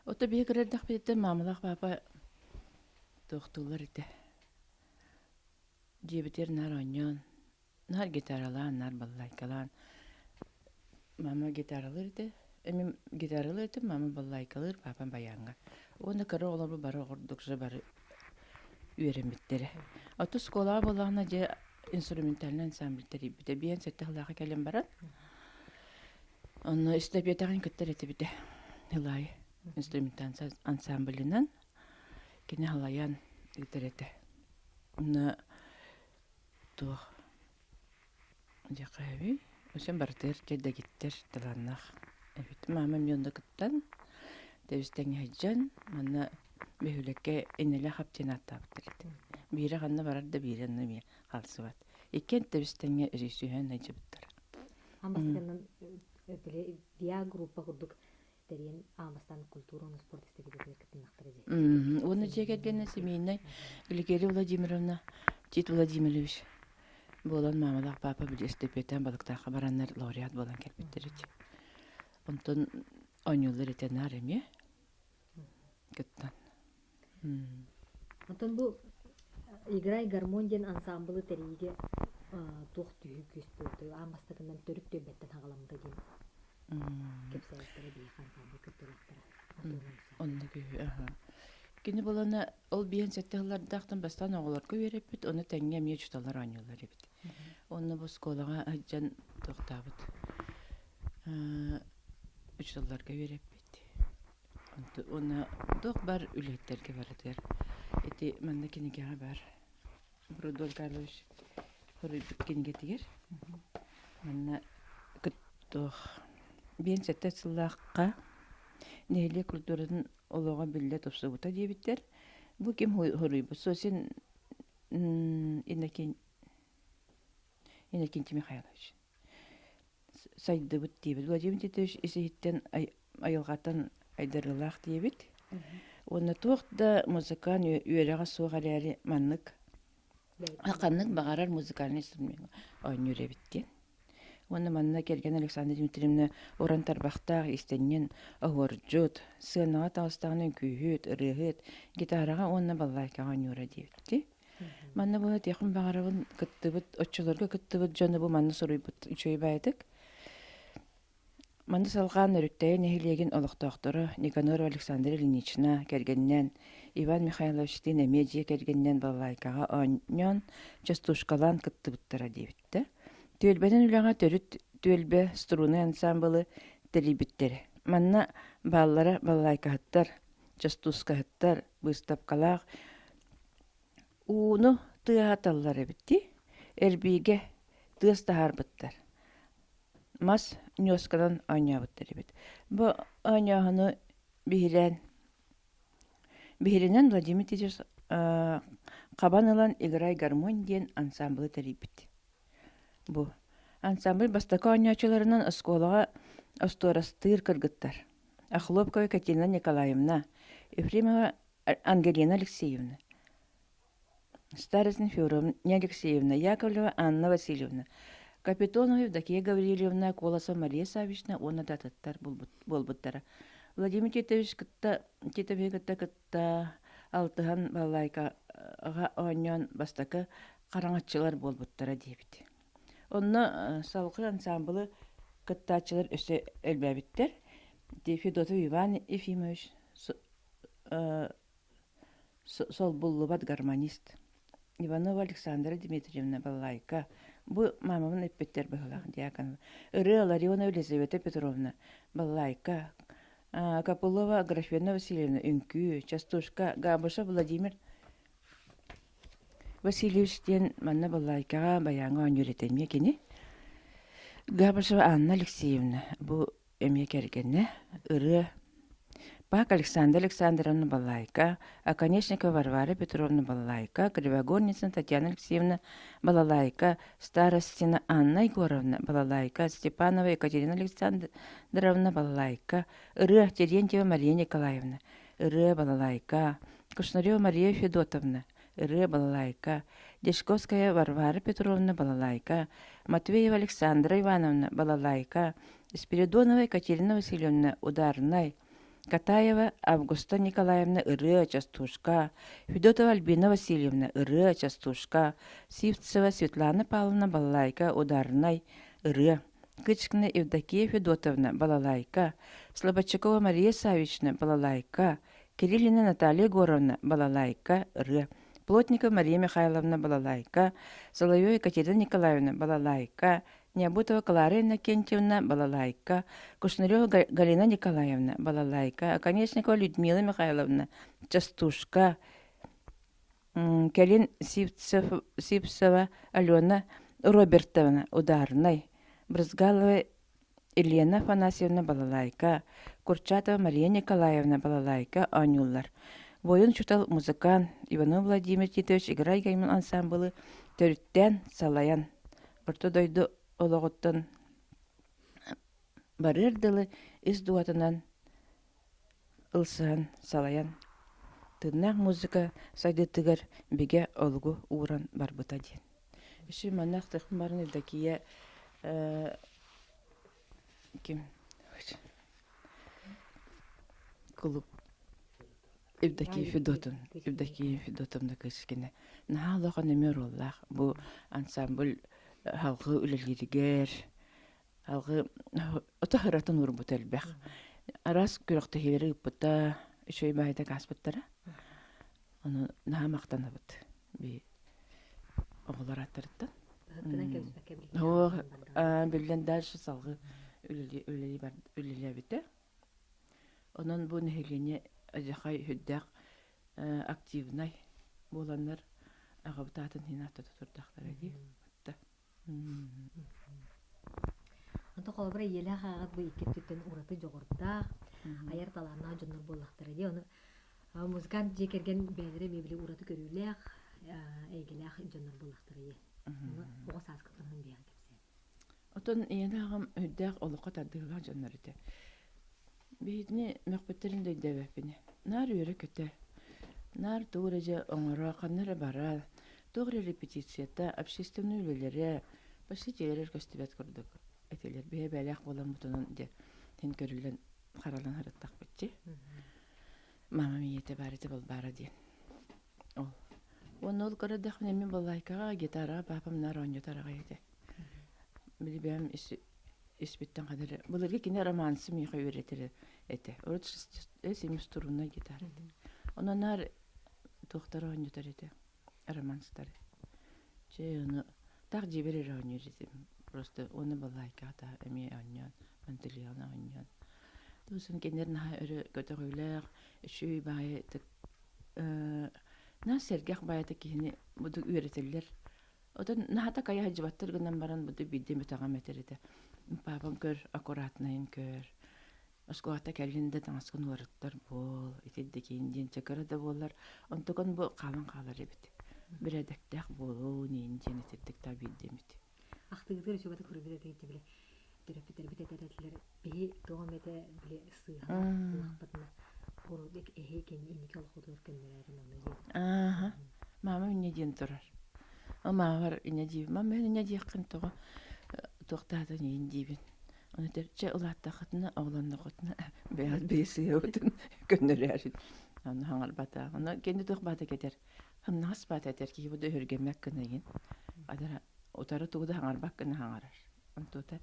Ото биһи кырардахпытыттан маамалаах папа туохтууллар этэ. Дьиэбитигэр наар оонньоон, наар гитаралаан, наар балалайкалаан. Мама гитаралыыр этэ, эмим гитаралыыр этим, мама балалайкалыыр, папам баяҥҥа. Уонна кыра оҕолорбут бары оҕордук же бары үөрэммиттэрэ. Оттон оскуолаҕа буоллаҕына дьэ инструментальнай ансамбль тэрийбитэ. Биэн сэттэ сыллаахха кэлэн баран, онно эстафетаҕын кыттар этибитэ. Ылаайы инструментальнай ансамблынан кини халайан ыытар этэ. Онно туох Дьэхэбий, өсөн барытыгар дэгиттэр талааннаах эбит. Маама эмиэ онно кыттан, тэбис-тэҥҥэ сылдьан, манна бөһүөлэккэ иннэлээх ап диэн ааттаабыттар этэ. Биирэ ханна барар да биирэ онно эмиэ хаалсыбат. Иккиэн тэбис-тэҥҥэ өрүсүһэн сылдьыбыттар.
Аан бастакынан ВИА группа курдук тэрийэн аан бастаан культура уонна спорт эстафетатыгар кытыннахтара дии.
Уонна дьиэ кэргэнэ семейнай Гликерия Владимировна, Тит Владимирович буолан маамалаах папа били эстафетаан балыктаахха бараннар лауреат буолан кэлбиттэр ити. Онтон Оонньууллар этэ наар эмиэ кыттан.
Онтон бу «Играй гармонь» диэн ансаамбылы тэрийиигэ туох түһүү күүс буолуой? Аан бастакынан төрүт түөлбэттэн хаҕаламмыта диэн кэпсээбиттэрэ биһиэхэ ансаамбыл кыттыылаахтара.
Оннук үһү, аха. Кини булана ол биэн сэттэ сыллардаахтан бастаан оҕолорго үөрэппит, ону тэҥҥэ эмиэ учууталлар оонньууллар эбит. Онно бу оскуолаҕа сылдьан туохтаабыт учууталларга үөрэппит. Уонна туох баар үлэһиттэргэ барытыгар ити манна кинигэҕэ баар Рудольф Карлович суруйбут кинигэтигэр манна туох биэн сэттэ сыллаахха нэһилиэк культуратын олоҕо биллэ тупсубута диэбиттэр. Бу ким суруйбут? Сосин Иннокентий Иннокентий Михайлович сайдыбыт диэбит. Владимир Титович ис-иһиттэн айылҕаттан айдарыылаах диэбит. Уонна туох да музыкант үөрэҕэ суох эрээри маннык ханнык баҕарар музыкальный инструмент оонньуур эбит диэн. Уонна манна кэргэн Александра Дмитриевна уран тарбахтаах иистэнньэн оһуордьут, сыанаҕа таҕыстаҕына үҥкүүһүт, ырыаһыт, гитараҕа уонна балалайкаҕа оонньуура диэбит. Манна була этиэхпин баҕарабын кыттыбыт, оччолорго кыттыбыт дьону бу манна суруйбут үчүгэй баайытык. Манна салҕаан Өрүктэйэ нэһилиэгин олохтоохторо Никанорова Александра Ильинична кэргэнинээн Иван Михайловичтыын эмиэ дьиэ кэргэнинэн балалайкаҕа оонньоон, частушкалаан кыттыбыттара диэбиттэ. Түөлбэнэн үлэҕэ төрүт түөлбэ струнный ансаамбылы тэрийбиттэрэ. Манна бааллара балалайкаһыттар, частушкаһыттар, быыстапкалаах Ууну тыаһаталлар эбит дии, эрбиигэ тыас таһаарбыттар, мас ньуосканан оонньообуттар эбит. Бу оонньооһуну биһирээн биһиринэн Владимир Титович хабан ылан «Играй гармонь» диэн ансаамбылы тэрийбит. Бу ансамбль бастакы оонньооччуларынан оскуолаҕа остуорастыыр кыргыттар Охлопкова Екатерина Николаевна, Ефремова Ангелина Алексеевна, Старостин Федоровна Алексеевна, Яковлева Анна Васильевна, Капитонова Евдокия Гаврильевна, Колосова Мария Саввична уонна да атыттар буолбуттара. Владимир Титович кытта Титовиһы кытта кытта алтыһан балалайкаҕа оонньоон бастакы хараҥаччылар буолбуттара диэбит. Онно салгыы ансаамбылы кыттааччылар өссө элбээбиттэр. Федотов Иван Ефимович солбуллубат гармонист Иванова Александра Дмитриевна балалайка бу маамабын эппиттэр быһыылаах Дьяконова ырыа Ларионова Елизавета Петровна балалайка Копылова Аграфена Васильевна үҥкүү частушка Габышев Владимир Васильевич диэн манна балалайкаҕа байааҥҥа оонньуур этэ эмиэ кини Габышева Анна Алексеевна бу эмиэ кэргэнэ ырыа Пак Александра Александровна балалайка, Оконешникова Варвара Петровна балалайка, Кривогорницына Татьяна Алексеевна балалайка, Старостина Анна Егоровна балалайка, Степанова Екатерина Александровна балалайка, ырыа Терентьева Мария Николаевна, ырыа балалайка, Кушнарева Мария Федотовна, ырыа балалайка, Дьячковская Варвара Петровна балалайка, Матвеева Александра Ивановна балалайка, Спиридонова Екатерина Васильевна ударнай, Катаева Августа Николаевна ырыа частушка, Федотова Альбина Васильевна ырыа частушка, Сивцева Светлана Павловна балалайка ударнай ырыа, Кычкина Евдокия Федотовна балалайка, Слободчикова Мария Савична балалайка, Кириллина Наталья Егоровна балалайка, ырыа, Плотникова Мария Михайловна балалайка, Соловьева Екатерина Николаевна балалайка, Необутова Клара Иннокентьевна балалайка, Кушнарева Галина Николаевна балалайка, Оконешникова Людмила Михайловна частушка, кэлин Сивцева Алена Робертовна ударнай, Брызгалова Елена Афанасьевна балалайка, Курчатова Мария Николаевна балалайка оонньууллар. Буойун учуутал музыкант Иванов Владимир Титович Играй Гаймон ансаамбылы төрүттээн салайан, Орто дойду олоҕуттан барыар дылы ис дууһатынан ылсыһан, салайан, тыыннаах музыка сайдыытыгар бигэ олугу ууран барбыта диэн. Үсү манна ахтыахпын баарын Евдокия ким? Кулуп Евдокия Федотовна, Евдокия Федотовна Кычкина наһаа улахан эмиэ оруоллаах. Бу ансамбль салгыы үлэлииригэр, салгыы ото ыратын уурбута элбэх. Араас күрэхтэһиилэри ыыппыта, үчүгэй баайдык ааспыттара. Ону наһаа махтанабыт би оҕолор ааттарыттан. Оо, биллэн дальше салгыы үлэлээбитэ. Онон бу нэһилиэнньэ адьахай сүрдээх активнай буоланнар аҕабыт аатын иһин ааттата турдахтара дии.
Онто холобура ийэлээх аҕат бу икки өттүттэн ураты дьоҕурдаах, айар талааннаах дьоннор буоллахтара дии. Ону музыкант дьиэ кэргэн бэйэлэрэ эмиэ били ураты көрүүлээх, эйгэлээх дьоннор буоллахтара дии. Ону оҕо сааскыттан бэйэҕин кэпсээн.
Отон ийэлээх аҕам үрдээх олоххо тардыылаах дьоннор этэ. Биһигини мөхпүттэрин да өйдөөбөппүн. Наар үөрэ-көтө, наар тугу эрэ дьэ оҥоро, ханна эрэ бара, туох эрэ репетицията, общественнай үлэлэрэ почти дьиэлэригэр көстүбэт курдук этилэр. Бэйэ бэйэлээх буоламмыт онон дьэ син көрүллэн харалан сырыттахпыт дии. Мамам ийэтэ баар этэ Балбаара диэн. Ол. Уонна ол көрөрдөхпүнэ мин балалайкаҕа, гитараҕа паапам наар оонньотор аҕай этэ. Били бэйэм испиттэн ханна эрэ былыргы кини романсы миэхэ үөрэтэр этэ. Урут семиструнная гитара этэ. Онон наар туохтары оонньотор этэ, романстары. Чэ, ону таах дьиэбэр эрэ оонньуур этим. Просто уонна балалайкаҕа та эмиэ оонньоон, мантылыйаҕына оонньоон. Туосын кинилэр наһаа өрө көтөҕүүлээх, үчүгэй баайы наһаа сэргэх баайыта киһини буду үөрэтэллэр. Отон наһата кайа сылдьыбаттар гынан баран буду биирдэ эмэтэҕим этэр этэ. Папам көр, аккуратнайын көр. Оскуолата кэллин да таҥаскын уларыттар буол, итирдикин диэн чакыра да буоллар, онтукан бу хаалан хаалар эбит. Бэрээдэктээх буолуу ниин диэн итирдик та биирдэ эмит.
Ахтыгытыгар үчүгэй көрбүт этигит били төрөппүттэрбит этэр этилэр биһи тоҕо эмэтэ били сыыһалаах буоллахпытына ордук эһи кэнни инники олоххутугар көннөрөөрүн ону диэн.
Ааха. Мама инньэ диэн турар. Мамабар инньэ диибин. Мама эн инньэ диэххин тоҕо туохтаатан иин диибин. Ону этэр, чэ улааттаххытына, оҕолонноххутуна бэйэҕит бэйэ сыыһабытын көннөрөөрүн. Ону хаҥарбата. Ону кэнни туох баата кэтэр. Хамнаҕас баата этэр киһи бу да өһүргэммэт гына иин. Адара утары тугу да хаҥарбат гына хаҥарар. Онтуота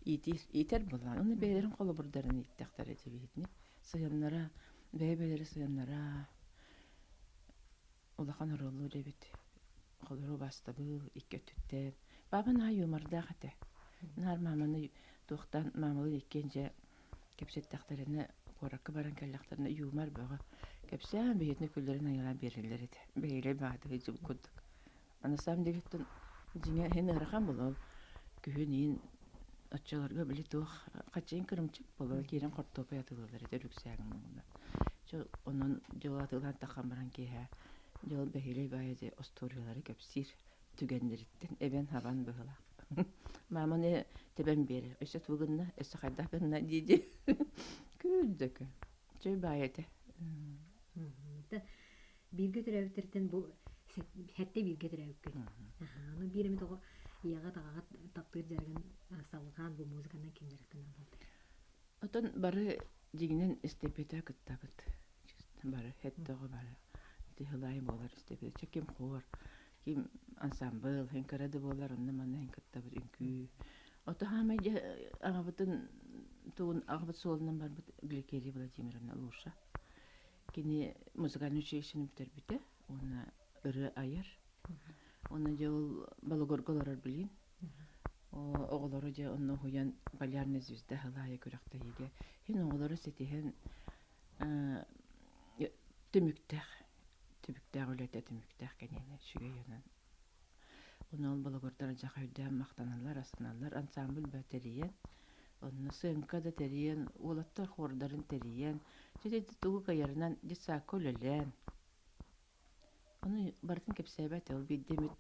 иитиир, иитэр буоллаҕына, уонна бэйэлэрин холобурдарын ииттэхтэрэ дьэбиһитини. Сыһыаннара, бэйэ-бэйэлэрэ сыһыаннара улахан оруоллуур эбит. Холору убаастабыл икки өттүттэн. Папа наһаа юмордаах этэ. Наар мааманы туохтаан маамалыын иккиэн дьэ кэпсэттэхтэринэ куоракка баран кэллэхтэринэ юмор бөҕө. Кэпсээн биһиэтини күллэрин айылаан биэрэллэр этэ. Бэйэлэрэ баатыгы дьыл курдук. На самом деле дьиҥэ иһин ыарахан буолуо. Күһүн иин оччолорго били туох хаччыйын кырымчык буолуо киирэн хортуоппуй атыылыыллар этэ үрүксээгин муҥунан. Чэ онон дьыл атыылаан таххан баран киэһэ дьыл бэһиэлэй баайы дьэ остуоруйалары кэпсиир түгэннэриттэн эбэн-хабан быһыылаах. Мааманы тэбэн биэрэр. Өссө тугу гынна, өссө хайдах гынна дии-дии. Күл да күл. Чэй баайы этэ.
Бииргэ төрөөбүттэртэн бу сэттэ бииргэ төрөөбүккүн. Ону биир эмит оҕо ийэҕит, аҕаҕыт таптыыр дьарыгын салҕаан бу музыканан ким дьарыктанан буолла?
Отон бары дьиҥинэн эстапета кыттабыт. Бары сэттэ оҕо бары. Ити сылаай буолар эстапета. Чэ ким хор, ким ансамбыл, һин кыра да буолар онно-манна һин кыттабыт үҥкүү. Ото хаамай дьэ аҕабытын тугун аҕабыт суолунан барбыт Гликерия Владимировна Луша. Кини музыкальнай училищены бүтэрбитэ уонна ырыа айар. Уонна дьэ ол Балагорга олорор билигин. Оҕолору дьэ онно уһуйан Полярная звезда сылаайа күрэхтэһиигэ иһин оҕолору ситиһэн түмүктээх түбүктээх үлэтэ түмүктээх кэниэнэ үчүгэй онон Онон ол балагурдар дьаха өйдөөн махтаналлар, астыналлар. Ансамбль бөҕө тэрийэн, онно сыаҥка да тэрийэн, уолаттар хуордарын тэрийэн, дьэ тугу кыайарынан детсадка үлэлээн. Ону барытын кэпсээбэт ол биирдэ эмит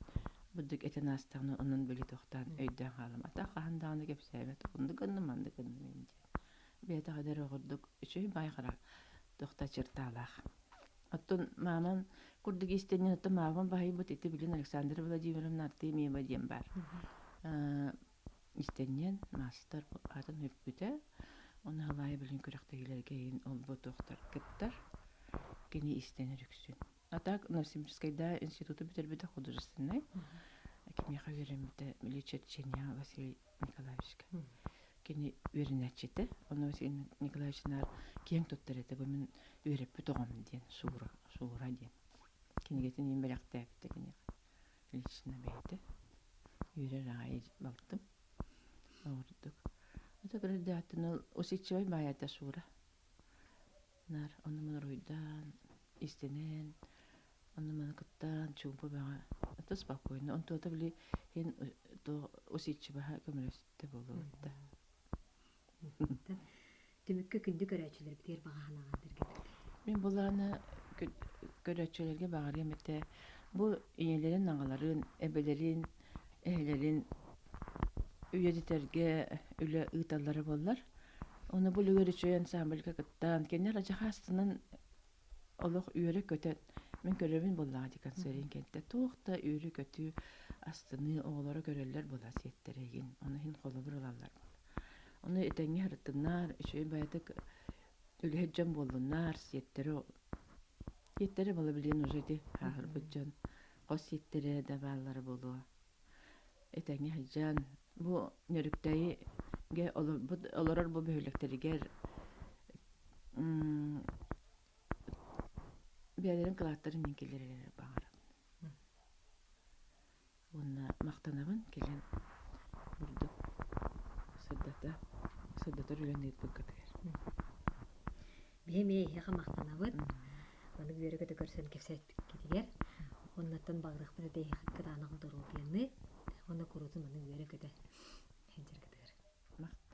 бурдук этэн аастаҕына онон били тохтоон өйдөөн хаалам. А так хаһан даҕаны кэпсээбэт. Оннук гынным, маннык гынным диэн. Бэйэтэ эдэр оҕурдук үчүгэй баай хара тохто чертаалаах. Оттон маамам курдук иистэнньэн, оттон маамам баһыйбыт ити билин Александра Владимировна Артемьева диэн баар. Иистэнньэн, маастар аатын үппүтэ. Ону Халаайа билин күрэхтэһиилэргэ иһин ол-бу туохтар кыттар. Кини иистэнэр үксүн. А так Новосибирскайда институту бүтэрбитэ художественнай. Киниэхэ үөрэммитэ Черчения Василий Николаевичка. Кини үөрэнээччитэ. Ону Василий Николаевич наар киэҥ туттар этэ. Бу мин үөрэппит оҕом диэн Шура, Шура диэн. Кинигэтин иин бэлэхтээбитэ киниэхэ. Лично бэйэтэ. Үөрэр аҕай балтым. Ордук. Это кырдьааттан ол усидчивай баайата Шура. Наар ону-маны уруһуйдаан, истэнэн, ону-маны кыттаан, чуумпу бөҕө. Это спокойно. Онтуота били иһин усидчиваһа көмөлөстө буолуо да.
Түмүккэ күндү көрөөччүлэрбитигэр баҕа санааҕын
Мин булаана көрөөччүлэргэ баҕарыам этэ бу ийэлэрин, аҕаларын, эбэлэрин, эһэлэрин үйэтитэргэ үлэ ыыталлара буоллар. Ону бу үлүгэр үчүгэй ансамбльга кыттан, кинилэр адьахаастынан олох үөрэ-көтө мин көрөбүн буоллаҕа дии концерин кэнтэ туох да үөрүү-көтүү астыныы оҕолоро көрөллөр буолаа сиэттэрэ игин ону иһин холобур ылаллар буолла ону этэҥҥэ сырыттыннар үчүгэй баайытык үлэһит дьон буоллуннар сиэттэрэ сиэттэрэ буола билигин уже ити ааһырбыт дьон хос сиэттэрэ да бааллара буолуо этэҥҥэ сылдьан бу Нөрүктэйигэ олорор бу бөһүөлэктэригэр бэйэлэрин кылааттарын мин киллэрэрэ баҕарабын. Уонна махтанабын кэлэн бурдук сырдата сырдатар үлэни ыыппыккытыгар.
Биһи эмиэ эһиэхэ махтанабыт. Маннык үөрэ-көтө көрсөн кэпсэппиккитигэр. Оннуттан баҕарыахпыт этэ эһиэхэ кытаанах доруобуйаны уонна куруутун маннык үөрэ-көтө сылдьаргытыгар.
Махтал.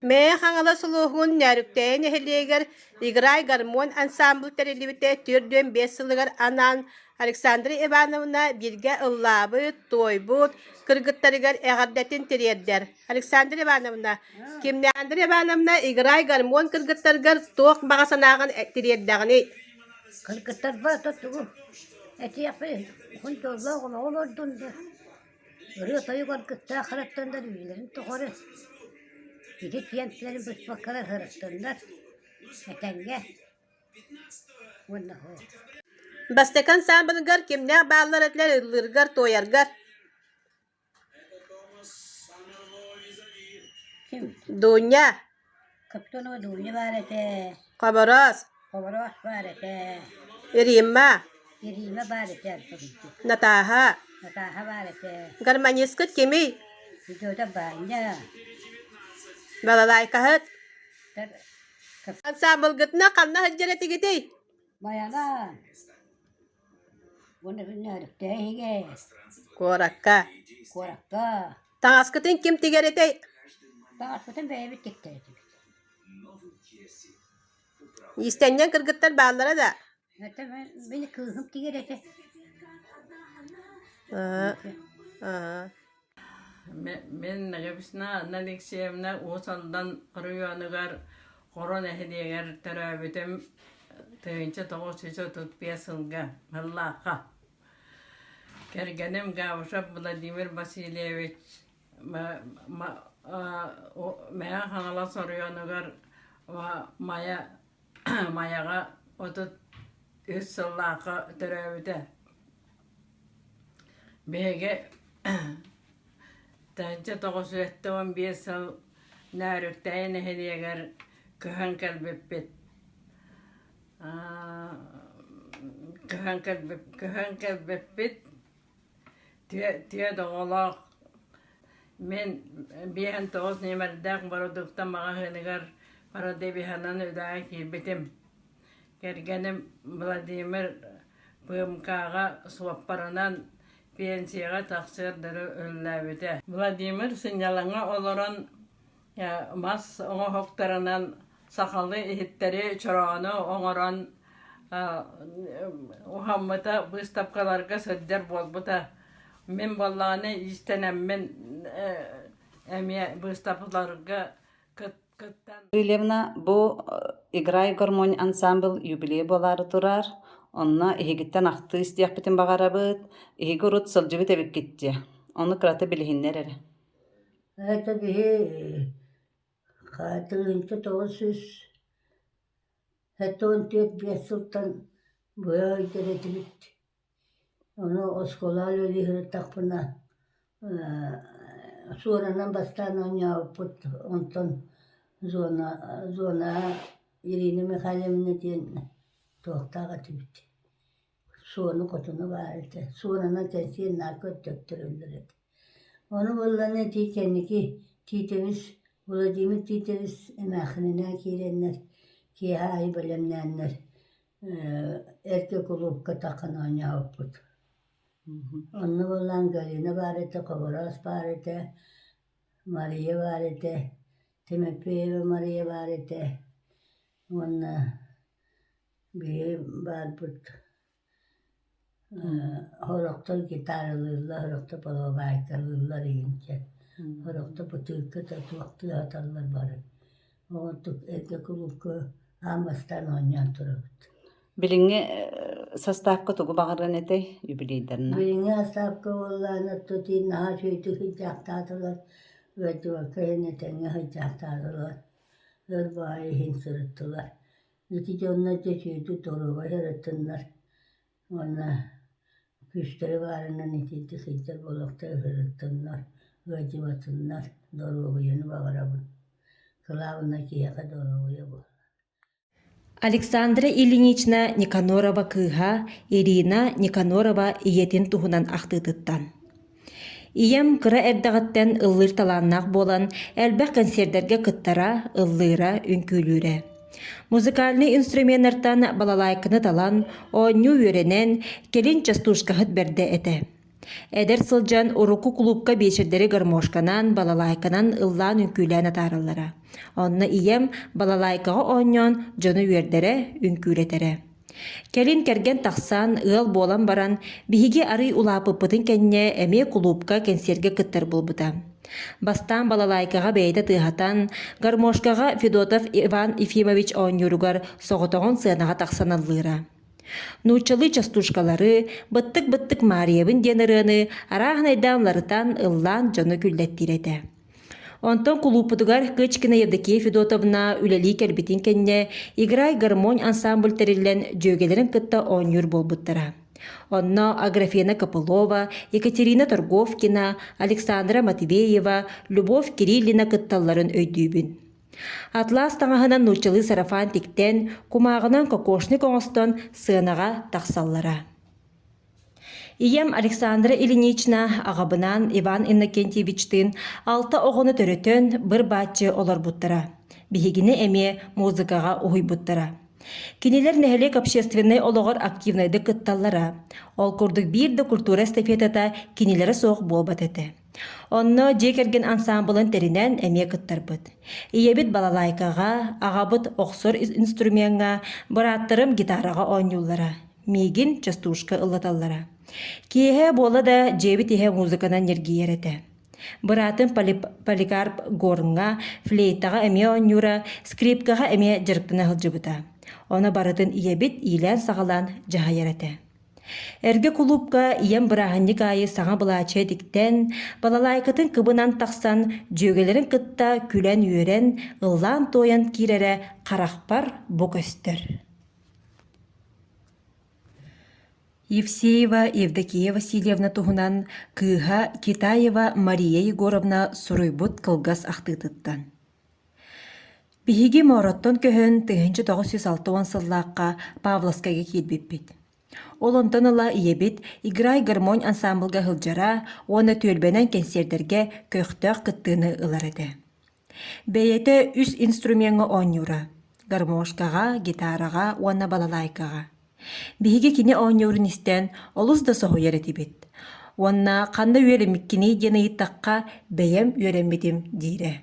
Мэйэ Хаҥалас улууһун Нөөрүктэйэ нэһилиэгэр «Играй гармонь» ансаамбыл тэриллибитэ 45 сылыгар анаан Александра Ивановна бииргэ ыллаабыт, туойбут кыргыттарыгар эҕэрдэтин тириэрдэр. Александра Ивановна, кимнээх Ивановна «Играй гармонь» кыргыттарыгар туох баҕа санааҕын тириэрдэҕиний?
Кыргыттарбар ото тугу этиэхпин уһун дьоллоох олоҕу олордун да, ырыа-тойук аргыттаах хараттаннар үйэлэрин тухары ити тиэмтэлэрин быспаккалар сырыттыннар, этэҥҥэ уонна суох.
Бастакы ансаамбылгар кимнээх бааллар этилэр ыллыыргар-туойаргар?
Ким?
Дуня.
Кыптонова Дуня баар этэ.
Хобороос.
Хобороос баар этэ.
Римма.
Римма баар этэ.
Натааһа.
Натааһа баар этэ.
Гармонисткыт кимий?
Видеота Баанньа.
Балалайкаһыт. Ансаамбылгытына ханна сылдьар этигитий?
Майаҕа. Уонна күннээриктээ иһигэ.
Куоракка.
Куоракка.
Таҥаскытын ким тигэр этэй?
Таҥаспытын бэйэбит тиктэр этибит.
Иистэнньэҥ кыргыттар бааллара да?
Это мин кыыһым тигэр этэ.
Аа, аа.
Мин Нагабисна Анна Алексеевна Уус Алдан оройуонугар Хоро нэһилиэгэр төрөөбүтүм 1935 сылга Һыллаахха. Кэргэним Габышев Владимир Васильевич Мэҥэ Хаҥалас оройуонугар Майа Майаҕа 33 сыллаахха төрөөбүтэ. Биһиги 1975 сыл Нөөрүктэйи нэһилиэгэр көһөн кэлбиппит. Көһөн көһөн кэлбиппит Түөрт оҕолоох мин 59 нүөмэрдээх бородуукта маҕаһыыныгар продавеһынан үлэҕэ киирбитим. Кэргэним Владимир ПМК-ҕа суоппарынан пенсияҕа тахсыар дылы үлэлээбитэ. Владимир сынньалаҥҥа олорон мас оҥоһуктарынан сахалыы иһиттэри, чороону оҥорон уһаммыта, быыстапкаларга сылдьар буолбута. Мин буоллаҕына иистэнэммин эмиэ быыстапкаларга кыттан
Гаврильевна бу «Играй гармонь» ансаамбыл юбилей буолаары турар. Онно эһигиттэн ахтыы истиэхпитин баҕарабыт. Эһиги урут сылдьыбыт эбиккит дии. Ону кырата билиһиннэр эрэ.
Это биһи 1974 5 сылтан быһа ыйдар этибит. Ону оскуолаҕа үлэлии сырыттахпына суоранан бастаан оонньообуппут, онтон зона зонаҕа Ирина Михайловна диэн туохтаах этибит, суону-хотуну баар этэ, суоранан кэнсиэр наар көрдөттөрөллөр этэ. Ону буоллаҕына ити кэнники Тиитэбис Владимир Тиитэбис эмээххининээн киирэннэр киэһэ аайы бэлэмнээннэр эргэ кулуупка таххан оонньообуппут. Онно буоллаан Галина баар этэ, Хобороос баар этэ, Мария баар этэ, Тимофеева Мария баар этэ уонна биһиги баарбыт Сорохтор гитаралыыллар, сорохтор балалайкалыыллар игинчэ, сорохтор бытыыкка да туох тыаһаталлар бары. Оҕотук эргэ кулуупка аан бастаан оонньоон турабыт.
Билиҥҥи састаапка тугу баҕарыан этэй юбилейдарына?
Билиҥҥи састаапка буоллаҕына тутин наһаа үчүгэйдик сылдьаахтаатылар, ыалдьыбакка иһин этэҥҥэ сылдьаахтаатылар, өр баҕайы иһин сырыттылар. Ити дьоннор дьэ үчүгэйдик доруобай сырыттыннар уонна күүстэрэ баарынан итинтик сылдьар буолуохтара сырыттыннар, ыалдьыбатыннар, доруобуйаны баҕарабын. Кылаабынай киһиэхэ доруобуйа буолар.
Александра Ильинична Никанорова кыыһа Ирина Никанорова ийэтин туһунан ахтыытыттан. Ийэм кыра эрдэҕиттэн ыллыыр талааннаах буолан, элбэх кэнсиэрдэргэ кыттара, ыллыыра, үҥкүүлүүрэ. Музыкальнай инструменнартан балалайканы талан, оонньуу үөрэнэн, кэлин частушкаһыт бэрдэ этэ. Эдэр сылдьан урукку кулуупка биэчэрдэри гармошканан, балалайканан ыллаан үҥкүүлээн атаараллара. Онно ийэм балалайкаҕа оонньоон дьону үөрдэрэ, үҥкүүлэтэрэ. Кэлин кэргэн тахсан, ыал буолан баран, биһиги арыый улааппыппытын кэннэ эмиэ кулуупка кэнсиэргэ кыттар буолбута. Бастаан балалайкаҕа бэйэтэ тыаһатан, гармошкаҕа Федотов Иван Ефимович оонньууругар соҕотоҕун сыанаҕа тахсан ыллыыра. Нууччалыы частушкалары, быттык-быттык Маарыйабын диэн ырыаны арааһынайдаан уларытан, ыллаан дьону күллэттиир этэ. Онтон кулууппутугар Кычкина Евдокия Федотовна үлэлии кэлбитин кэннэ «Играй гармонь» ансамбль тэриллэн дьүөгэлэрин кытта оонньуур буолбуттара. Онно Аграфена Копылова, Екатерина Торговкина, Александра Матвеева, Любовь Кириллина кытталларын өйдүүбүн. Атлас таҥаһынан нууччалыы сарафан тиктэн, кумааҕынан кокошник оҥостон сыанаҕа тахсаллара. Ийэм Александра Ильинична аҕабынаан Иван Иннокентьевичтыын алта оҕону төрөтөн быр-бааччы олорбуттара. Биһигини эмиэ музыкаҕа уһуйбуттара. Кинилэр нэһилиэк общественнай олоҕор активнайдык кытталлара. Ол курдук биир да культура эстафетата кинилэрэ суох буолбат этэ. Онно дьиэ кэргэн ансаамбылын тэринэн эмиэ кыттарбыт. Ийэбит балалайкаҕа, аҕабыт охсор инструмеҥҥа, бырааттарым гитараҕа оонньууллара. Миигин частушка ыллаталлара. Киэһэ буола да дьиэбит иһэ музыканан ньиргийэр этэ. Быраатым Поликарп горҥа, флейтаҕа эмиэ оонньуура, скрипкаҕа эмиэ дьарыктана сылдьыбыта. Ону барытын ийэбит иилээн-саҕалаан дьаһайар этэ. Эргэ кулуупка ийэм бырааһынньык аайы саҥа былаачыйа тиктэн, балалайкатын кыбынан тахсан, дьүөгэлэрин кытта күлэн-үөрэн, ыллаан-туойан киирэрэ харахпар бу көстөр. Евсеева Евдокия Васильевна туһунан кыыһа Китаева Мария Егоровна суруйбут кылгас ахтыытыттан. Биһиги Моороттон көһөн 1960 сыллаахха Павловскайга киирбиппит. Ол онтон ыла ийэбит «Играй гармонь» ансаамбылга сылдьара уонна түөлбэнэн кэнсиэрдэргэ көхтөөх кыттыыны ылар этэ. Бэйэтэ үс инструмеҥҥа оонньуура: гармошкаҕа, гитараҕа уонна балалайкаҕа. Биһиги кини оонньуурун истэн олус да соһуйар этибит. Уонна ханна үөрэммиккиний диэн ыйыттахха, бэйэм үөрэммитим диирэ.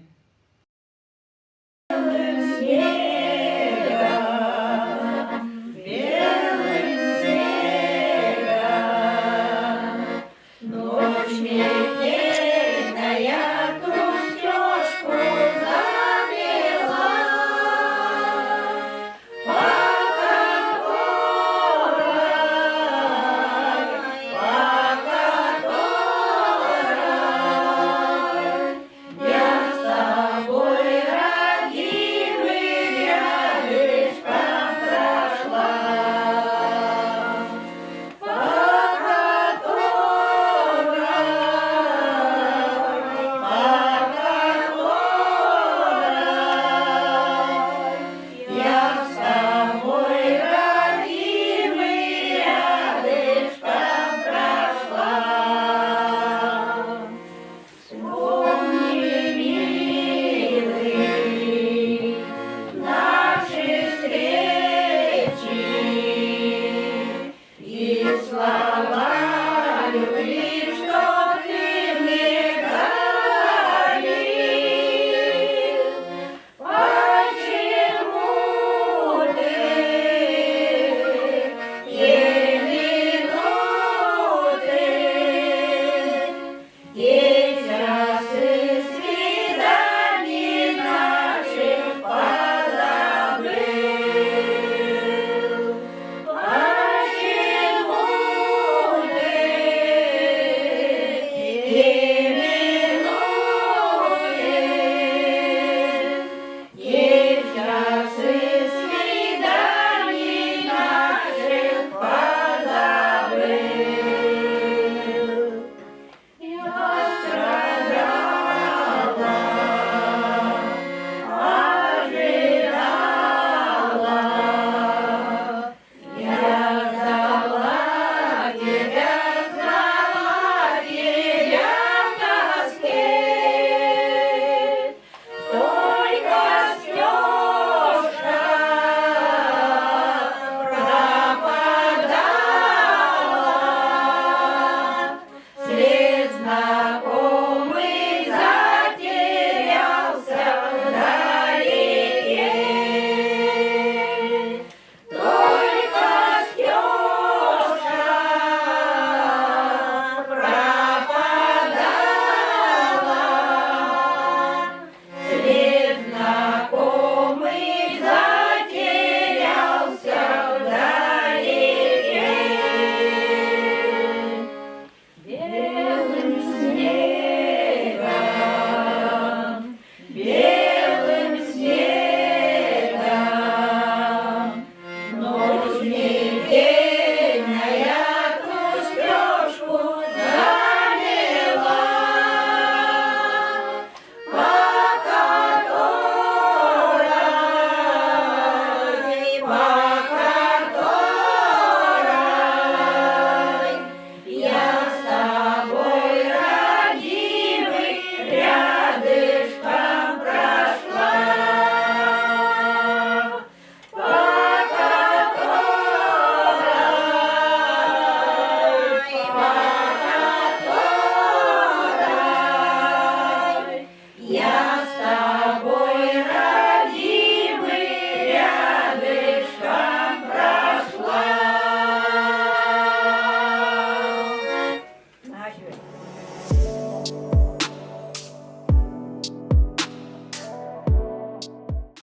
Ночь метельная ту стежку замела, по которой, по которой я с тобой, родимый, рядышком прошла. По которой, по которой я с тобой, родимый, рядышком прошла. Вспомни, милый, наши встречи и слова.